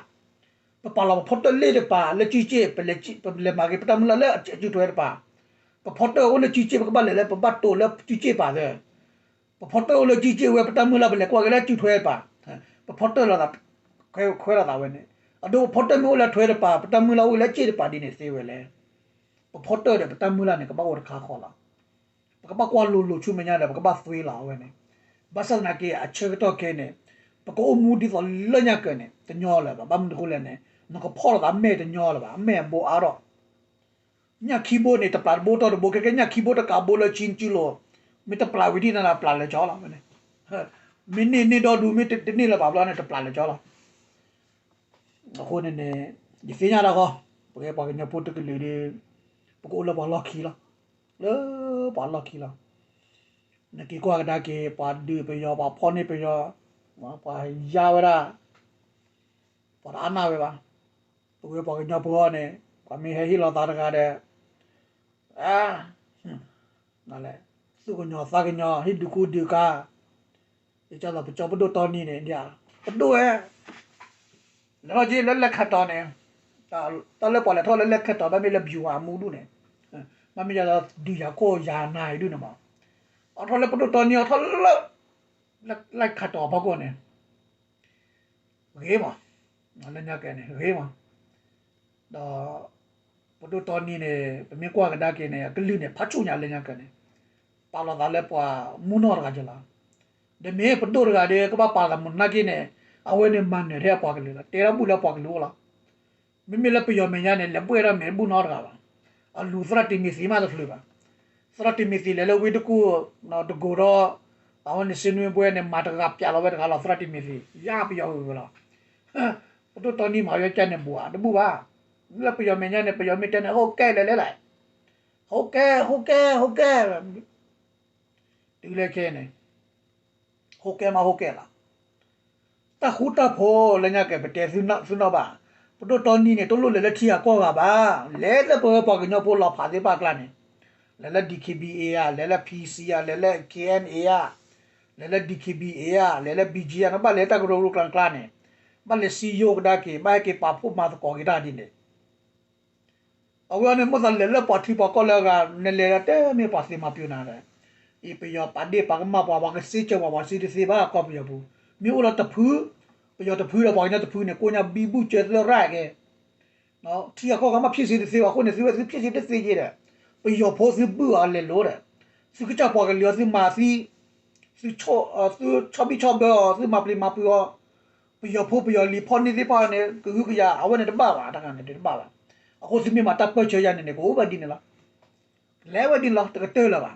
ဧါ ပပာ်လီၤပဖီတၢၣ်လ့ၣ်တပၤ လၢစုစ့ၣ် ပလဲၤမၤက့ၤပတၢ်မုၢ်လၢ်လၢအစုထွဲတပၤ ပဖီတၢၣ်အိၣ်လၢစုစ့ၣ် ပကဘၣ်လဲၤလၢပဘၣ်တိာ်လၢစုစ့ၣ်ပၤသၢ ပဖီတၢၣ်အိၣ်လၢစုစ့ၣ်ဝဲ ပတၢ်မုၢ်လၢ်ပလဲၤကွၢ်က့ၤလၢစုထွဲတပၤ ပဖီတၢၣ်လီၤသး ခွဲးလီၤသးဝဲန့ၣ် အဒိပဖီတၢၣ်မ့ၢ်အိၣ်လၢထွဲတပၤ ပတၢ်မုၢ်လၢ်အိၣ်လၢစ့ၣ်တပၤဒ်န့ၣ်သ့ဝဲလဲၣ် ပဖီတၢၣ်ဒီးပတၢ်မုၢ်လၢ်န့ၣ် ကဘၣ်အိၣ်တခါဃီလီၤ ပကဘၣ်ကွၢ်လိၤလိၤဆူမဲာ်ညါဒီး ပကဘၣ်သွ့လီၤအဝဲန့ၣ် ဘၣ်ဆၣ်သနာ်က့ အဆၢကတီၢ်ခဲအံၤန့ၣ် ပကအိၣ်မူဒ်သိးလၢညါကၢးန့ၣ် တညီလၢၤဘၣ် ဘၣ်မနုၤအဃိလဲၣ်န့ၣ် နကဖီၣ်လိာ်သးမဲာ်တညီလၢၤဘၣ် အမဲာ်အဘိအါထီၣ် ညၣ်ခံဘိန့ၣ် တပျၢ်တဘိတီၢ်တဘိ ခဲကဲ ညၣ်ခံဘိတကးဘိလၢဆံစုလိၤ မ့ၢ်တပျၢ်ဝံၤဒ်န့ၣ်ဒီး ပျၢ်လၢာ်ကၠီလီၤ မ့ၢ်န့ၢ်န့ၢ်ဒီဒူ မ့ၢ်တန့ၢ်လၢၤဘၣ်ဘျီန့ၣ် တပျၢ်လၢာ်ကၠီလီၤ အဃိန့ၣ်န့ၣ် ယသ့ၣ်ညါတၢ်ဃီ ပကဲပှၤကညီဖိတကလုာ်ဒီး ပကအိၣ်လၢပှၤလီၢ်ခံလီၤ လၢပှၤလီၢ်ခံလီၤ နက့ၤကွၢ်ကဒါက့ၤ ပှၤဒုးပယီၤ ပှၤဖီၣ်န့ၢ်ပယီၤ ပှၤယါဝဲဒၣ် ပှၤတအါနၢ်ဝဲဘၣ် ပဝဲပှၤကညီဖိန့ၣ် ပှၤမ့ၢ်ဟဲဟ့ၣ်လီၤသးတဂၤဒီး သူၣ်ကညီၤသးကညီၤ ဟ့ၣ်ဒုးကူဒုးကၤ ယကၢ်သိးပကၠီပဒိၣ်တီနံၤန့ၣ် ပဒိၣ်ဝဲ လဲၤထီၣ်က့ၤလၢလဲၤခးတီၤန့ၣ် တၢ်လၢပှၤလဲၤထီၣ်လၢလဲၤခးတီၤ ဘၣ်မ့ၢ်လၢ ဗျူဟာမှူး ဒူၣ်န့ၣ် ဘၣ်မ့ၢ်ယၤဒီးဒုးယၤခိၣ်ယၤနၤအံၤဒူၣ်န့ၣ်မး အထီၣ်လၢပဒိၣ်တီနံၤ အထီၣ်လၢ လဲၤခးတီၤဖီခိၣ်န့ၣ် ဂ့ၤမး လၢညါကဲန့ၣ် ဂ့ၤမး ဒီး ပဒိၣ်တီနံၤန့ၣ် ပမ့ၢ်ကွၢ်ကဒါက့ၤန့ၣ် အကလုၢ်န့ၣ် ဖးဆူၣ်ညါလၢညါကဲန့ၣ် ပာ်လီၤသးလၢပှၤမူနီၢ်တဂၤက့လီၤ. ဒီးမ့ၢ်ပဒိၣ်တဂၤဒီး ကဘၣ်ပာ်သးမုာ်နာ်က့န့ၣ် အဝဲန့ၣ်မၤနၢၤထဲအပှၤကလုာ်လီၤ. တဲထီၣ်ဘူၣ်လၢပှၤကလုာ်အိၣ်လီၤ. မ့မ့ၢ်လၢပယီၤမဲာ်ညါန့ၣ် လဲၤဘှဲၣ်ထီၣ်မဲာ်ဘူၣ်နီတဂၤဘၣ်. အလူၤသရၣ်တံၤမသံးမးတချုးဘၣ်. သရၣ်တံၤမသံးလဲၤလၢဝ့ၢ်တကူၣ် တကိးဒီး အဝဲန့ၣ် စ့နွံဘှဲန့ၣ် မၤတဂၤပျးလီၤဝဲတဂၤလီၤ သရၣ်တံၤမသံး ယါပယီၤဂ့ၤဂ့ၤလီၤ. ပဒိၣ်တီနံၤမၤဝဲကဲန့ၣ် ဘူးဧါ တဘူးဘၣ်. လၢပယီၤမဲာ်ညါန့ၣ် ပယီၤမ့ၢ်တဲန့ၣ် ဟိကဲလဲၣ်လဲၣ်လဲၣ် ဟိကဲ ဟိကဲ ဟိကဲ တုၤလၢခဲအံၤန့ၣ် ဟိကဲမးဟိကဲလီၤ. တၢ်ဃူတၢ်ဖိးလၢညါကဲ ပတဲသုနီၣ်ဘၣ်. ပဒိၣ်တီနံၤန့ၣ် တလိၣ်လဲၤလၢထံဂၤကီၢ်ဂၤဘၣ်. လဲၤလၢပဝဲပှၤကညီဖိလီၤဖးသ့ၣ်တဖၣ်အကျါန့ၣ် လဲၤလၢ D K B A ဧါ, လဲၤလၢ P C ဧါ, လဲၤလၢ K N A ဧါ, လဲၤလၢ D K B A ဧါ, လဲၤလၢ B G ဧါ, နဘၣ်လဲၤတၢ်ကရၢကရိကျါန့ၣ် ဘၣ်လဲၤစံယိကဒါက့ၤ ဘၣ်ဟဲက့ၤပာ်ဖှိၣ်မၤသကိးက့ၤတၢ်ဒ်န့ၣ် အဝဲန့ၣ် မိၣ်သးလဲၤလၢပှၤထံပှၤကီၢ်လၢအဂၤ နလဲၤဒီးတဲမ့ၢ်ပှၤသ့မၤပျုၤနၤဒီး အံၤပယီၤပာ်ဒ့ၣ်ပာ်ကမၣ်ပှၤ ပှၤကစ့ကၢၤပှၤ ပှၤစ့တသ့ဘၣ် ကီၢ်ပယီၤပူၤ မ့ၢ်အိၣ်လၢတဖု ပယီၤတဖုဒီးပှၤကညီတဖုန့ၣ် ကိးညါဘံဘူစၢၤသရၣ်က့ၤ ထံဂၤကီၢ်ဂၤမ့ၢ်ဖံးစ့တသ့ဘၣ်အဃိန့ၣ် သုဝဲသုဖံးစ့တသ့က့ၤဒီး ပယီၤဖိသုဘုၣ်အီၤလဲၤလိၤဒီး သုကစၢ်ပှၤကလုာ်အီၤသုမၤသံ သုဆီၣ်ဘံဆီၣ်ဘၢအီၤ သုမၤပျံၤမၤပျုၤအီၤ ပယီၤဖိပယီၤလံၤဖီၣ်န့ၢ်သ့ၣ်တဖၣ်န့ၣ် ကဟုကယာ် အဝဲန့ၣ်တဘၣ်ဘၣ် တၢ်ဂၤန့ၣ်တဘၣ်ဘၣ်. အဃိသုမ့ၢ်မၤတၢ်ပၢၢ်ဆၢယၤန့ၣ်န့ၣ် ကအိၣ်ဝဲဒ်န့ၣ်လီၤ. လဲၤဝဲဒ်န့ၣ်လီၤ တကတၢၢ်လၢၤဘၣ်.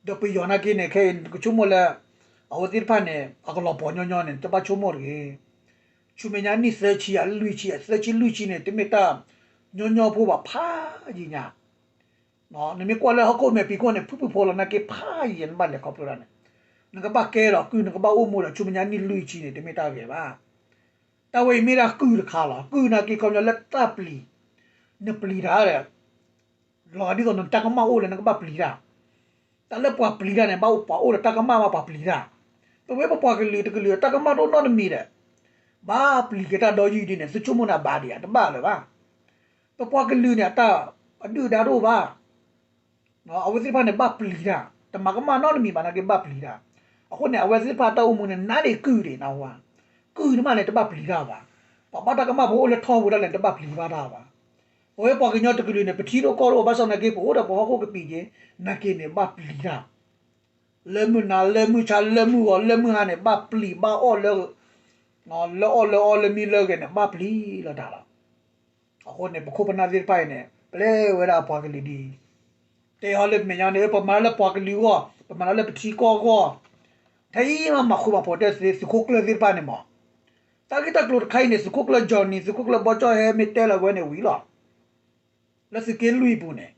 ဒီးပယီၤနာ်က့န့ၣ် ခဲအံၤနကဆိကမိၣ်လၢ အဝဲသ့ၣ်တဖၣ်န့ၣ် အကလီၤပှီၤညီညီန့ၣ် တဘၣ်ဆိကမိၣ်တဂ့ၤ. ဆူမဲာ်ညါနံၣ်သၢဆံယၤလွံၢ်ဆံ သၢဆံလွံၢ်ဆံန့ၣ် တမ့ၢ်တၢ်ညီညီဖိဘၣ် ဖးယံာ်ညါ နမ့ၢ်ကွၢ်လၢဟီၣ်ခိၣ်မဲာ်ဖံးခိၣ်န့ၣ် ဖုၣ်ဖုၣ်ဖိလီၤနာ်က့ ဖးယံာ်ညါ နဘၣ်လဲၤခီဖျိတၢ်န့ၣ် နကဘၣ်ကဲဒီးကုၢ် နကဘၣ်အိၣ်မူဒီး ဆူမဲာ်ညါနံၣ်လွံၢ်ဆံန့ၣ် တမ့ၢ်တၢ်ဂ့ၤဘၣ်. တၢ်ဝဲအံၤမ့ၢ်ဒၣ်ကုၢ်တခါလီၤ. ကုၢ်နာ်က့ ခီပညီလၢတၢ်ပျံၤ နပျံၤတၢ်ဒီး လီၤဒ်သိးနတၢ်ကမၣ်အိၣ်လၢနကဘၣ်ပျံၤတၢ်. တၢ်လၢပှၤပျံၤတၢ်န့ၣ် ဘၣ်ပှၤအိၣ်ဒီးတၢ်ကမၣ်ဘၣ်ပှၤပျံၤတၢ်. ပဝဲပပှၤကလုာ်တကလုာ် တၢ်ကမၣ်တအိၣ်နီတမံၤဒီး ဘၣ်ပျံၤက့ၤတၢ်ဒီယုၢ်ဒ်န့ၣ် သုဆိကမိၣ်န့ၣ်ဘၣ်ဒံးဧါ တဘၣ်လၢၤဘၣ်. ပပှၤကလုာ်န့ၣ် အတၢ်အဒုၣ်အဒါတအိၣ်ဘၣ်. အဝဲသ့ၣ်တဖၣ်န့ၣ် ဘၣ်ပျံၤတၢ်, တမၤကမၣ်နီတမံၤဘၣ်နာ်က့ ဘၣ်ပျံၤတၢ်. အဃိန့ၣ် အဝဲသ့ၣ်တဖၣ်တၢ်အိၣ်မူန့ၣ် နးဒံးကုၢ်ဒံးနဝၤ, ကုၢ်န့ၣ်မးန့ၣ် တဘၣ်ပျံၤတၢ်ဘၣ်. ပှၤဘၣ်တၢ်ကမၣ်ဖိအိၣ်လၢထီပူၤဒၣ်လဲာ် တဘၣ်ပျံၤဘၣ်တၢ်ဘၣ်. ပဝဲပှၤကညီတကလုာ်န့ၣ် ပထံတအိၣ်ကီၢ်တအိၣ် ဘၣ်ဆၣ်သနာ်က့ ပအိၣ်ဒီးပှၤဟီၣ်ခိၣ်ကပံာ်က့ၤ နာ်က့န့ၣ် ဘၣ်ပျံၤတၢ် လၢမုၢ်နၤလၢမုၢ်ဆါလၢမုၢ်ဂီၤလၢမုၢ်ဟါန့ၣ် ဘၣ်ပျံၤဘၣ်အီၣ်လၢ လၢအီၣ်လၢအီလၢမံလၢဂဲၤန့ၣ် ဘၣ်ပျံၤလီၤတၢ်လီၤ. အဃိန့ၣ် ပခိၣ်ပနၢ်သ့ၣ်တဖၣ်အံၤန့ၣ် ပျဲဝဲဒၣ်ပှၤကလုာ်ဒ်အံၤ, တဲဟီလၢမဲာ်ညါန့ၣ် ပမၤတၢ်လၢပှၤကလုာ်အဂီၢ် ပမၤတၢ်လၢပထံကီၢ်အဂီၢ်, ထဲအံၤမးမၤဃူမၤဖိးတဲသုးခိၣ်ကျၢၢ်သ့ၣ်တဖၣ်န့ၣ်မး, တၢ်ဂ့ၢ်တၢ်ကျိၤတခါအံၤန့ၣ် သုးခိၣ်ကျၢၢ် Johnny သုးခိၣ်ကျၢၢ်ဘီကၠီၣ်ဟဲမ့ၢ်တဲလီၤဝဲန့ၣ်ဝံၤလီၤ. လၢသုးက့လွံၢ်ပူၤန့ၣ်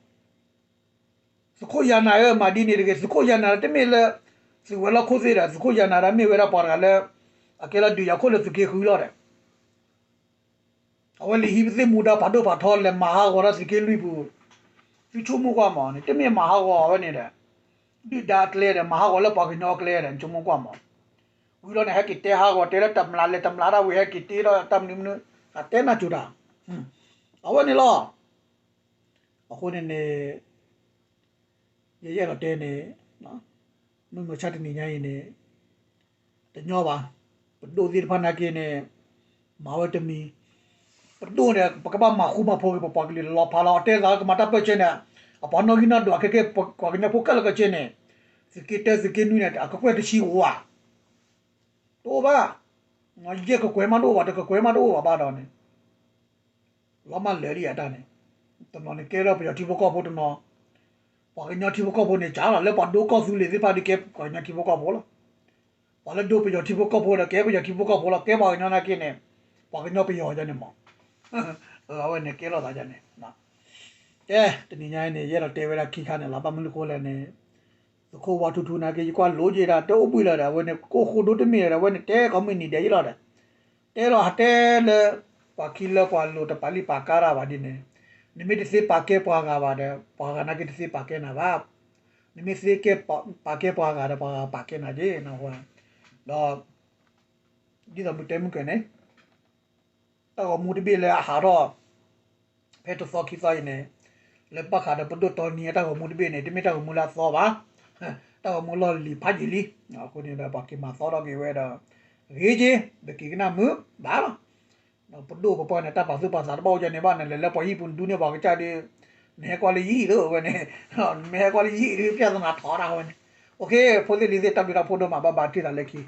သုးခိၣ်ယၤနၤဧၢ မၤဒ်န့ၣ်တဂ့ၤ, သုးခိၣ်ယၤနၤတမ့ၢ်လၢ သုးဝဲၤလီၢ်ခိၣ်သ့ၣ်ဒီး သုးခိၣ်ယၤနၤဒီးမ့ၢ်ဝဲဒၣ်ပှၤတဂၤလၢ အကဲလီၤဒုးယၤခိၣ်လၢသုးက့ဃုလီၤဒီး အဝဲလဲၤဟံးပသ့ၣ်မူဒါဖးဒိၣ်ဖးထီ လဲၤမၤဟးဂီၤဒီးသုးက့လွံၢ်ပူၤ, သုဆိကမိၣ်ကွၢ်မးန့ၣ် တမ့ၢ်မၤဟးဂီၤဝဲန့ၣ်ဒီး ဒုၣ်ဒါအကျဲဒီး မၤဟးဂီၤလၢပှၤကညီအကျဲဒီး နဆိကမိၣ်ကွၢ်မး, ဝံၤလီၤန့ၣ် ဟဲက့ၤတဲဟးဂီၤတဲလၢတမျးလဲၤတမျးဒၣ်ဝံၤ ဟဲက့ၤတ့ထီၣ်တၢ်မနုၤမနုၤ အတဲနၢ်စူၤတၢ်, အဝဲန့ၣ်လီၤ. အဃိန့ၣ်န့ၣ် ယအဲၣ်ဒိးတဲန့ၣ် မုၢ်မဆါတနံၤညါအံၤန့ၣ် တညီဘၣ်, ပဒိၣ်သ့ၣ်တဖၣ်နာ်က့န့ၣ် မၤဝဲတမံၤ, ပဒိၣ်န့ၣ် ပကဘၣ်မၤဃူမၤဖိးက့ၤ ပပှၤကလုာ်လီၤဖးလီၤ အတဲသးကမၤတၢ်ပၢၢ်ဆၢန့ၣ်, အပှၤနီၣ်ဂံၢ်နီၣ်ဒွးခဲကဲ ပှၤကညီဖိခဲလၢာ်ခဲဆ့န့ၣ်, သုးက့တၢသုးက့နွံန့ၣ် အကကွဲၢ်တဆံဧိၤဧါ, တအိၣ်ဘၣ်, ယဲၢ်ကကွဲးမးတအိၣ်ဘၣ် တကကွဲးမးတအိၣ်ဘၣ်ဘၣ်ဒီးန့ၣ် လီၤမၢ်လၢာ်လံယတၢ်န့ၣ်, တနီၤန့ၣ်ကဲထီၣ်ပယီၤထံဖိကီၢ်ဖိတနီၤ, ပှၤကညီထံဖိကီၢ်ဖိန့ၣ် ကၢ်လီၤ လၢပှၤဒိကီၢ်သူလ့ၤသ့ၣ်တဖၣ်ဒီးကဲပှၤကညီထံဖိကီၢ်ဖိလီၤ, ပှၤလၢဒိပယီၤထံဖိကီၢ်ဖိဒီးကဲပယီၤထံဖိကီၢ်ဖိလီၤ ကဲပှၤကညီနာ်က့န့ၣ်, ပှၤကညီပယီၤဒ်န့ၣ်မး, အဝဲန့ၣ်ကဲထီၣ်သးဒ်န့ၣ်, ကဲ တနံၤညါအံၤန့ၣ် ယအဲၣ်ဒိးတဲဝဲဒၣ်ခံခါန့ၣ်လီၤ ဘၣ်မနုၤဃိလဲၣ်န့ၣ်, သုးခိၣ်ဝါထူထူနာ်က့ ယကွၢ်လိက့ၤဒၣ် တအိၣ်ဘှံးလၢၤဒီး အဝဲန့ၣ် ကိၣ်ဃိဒိတမ့ၢ်လၢၤဒီး အဝဲန့ၣ်တဲကိးမုၢ်နံၤဒဲးယလီၤဒီး တဲလီၤဟးတဲလၢ ပှၤခံလၢပှၤလိၤတပာ်လံပာ်ကါတၢ်ဘၣ်ဒ်န့ၣ်, နမ့ၢ်တသ့ပာ်ကဲပှၤဂၤဘၣ်ဒီး ပှၤဂၤနာ်က့တသ့ပာ်ကဲနၤဘၣ်, နမ့ၢ်သ့ကဲပာ်ကဲပှၤဂၤဒီး ပှၤဂၤပာ်ကဲနၤက့ၤနဝဲ, ဒီး ဒ်သိးမုၢ်တဲမုၢ်ကဲန့ၣ် တၢ်ဂီၤမူတဘ့ၣ်လၢအဟးထီၣ် ဖဲတသီခံသီအံၤန့ၣ်, လၢဘၣ်ဃးဒီးပဒိၣ်တီနံအတၢ်ဂီၤမူတဘ့ၣ်န့ၣ် တမ့ၢ်တၢ်ဂီၤမူလၢအသီဘၣ်, တၢ်ဂီၤမူလီၢ်လံၤဖးယံာ်လံ, အဃိန့ၣ်ဒီး ပှၤက့ၤမၤသီထီၣ်က့ၤဝဲဒီး ဂ့ၤက့ၤ ပက့ၤကနၣ်မုာ်ဘၣ်လီၤ, ပဒိၣ်ပပှၢ်န့ၣ် တၢ်ပာ်သူၣ်ပာ်သးတဘၣ်အိၣ်ဒ်န့ၣ်ဘၣ်န့ၣ် လဲၤလၢပှၤဟံၣ်ပူၤနဒူန့ၢ်ပှၤကစၢ်ဒီး, နဟဲကွၢ်လၢယဟံၣ်လၢဝဲန့ၣ်, နမ့ၢ်ဟဲကွၢ်လၢယဟံၣ်ဒီး ပြဿနာထီဒါဝဲန့ၣ်, အိၣ်ခ့ ဖိသ့ၣ်လံၤသ့ၣ် တၢ်ဘျုးတၢ်ဖှိၣ်ဒိၣ်မး ဘၣ်ဘၣ်ထံၣ်သးလၢခံ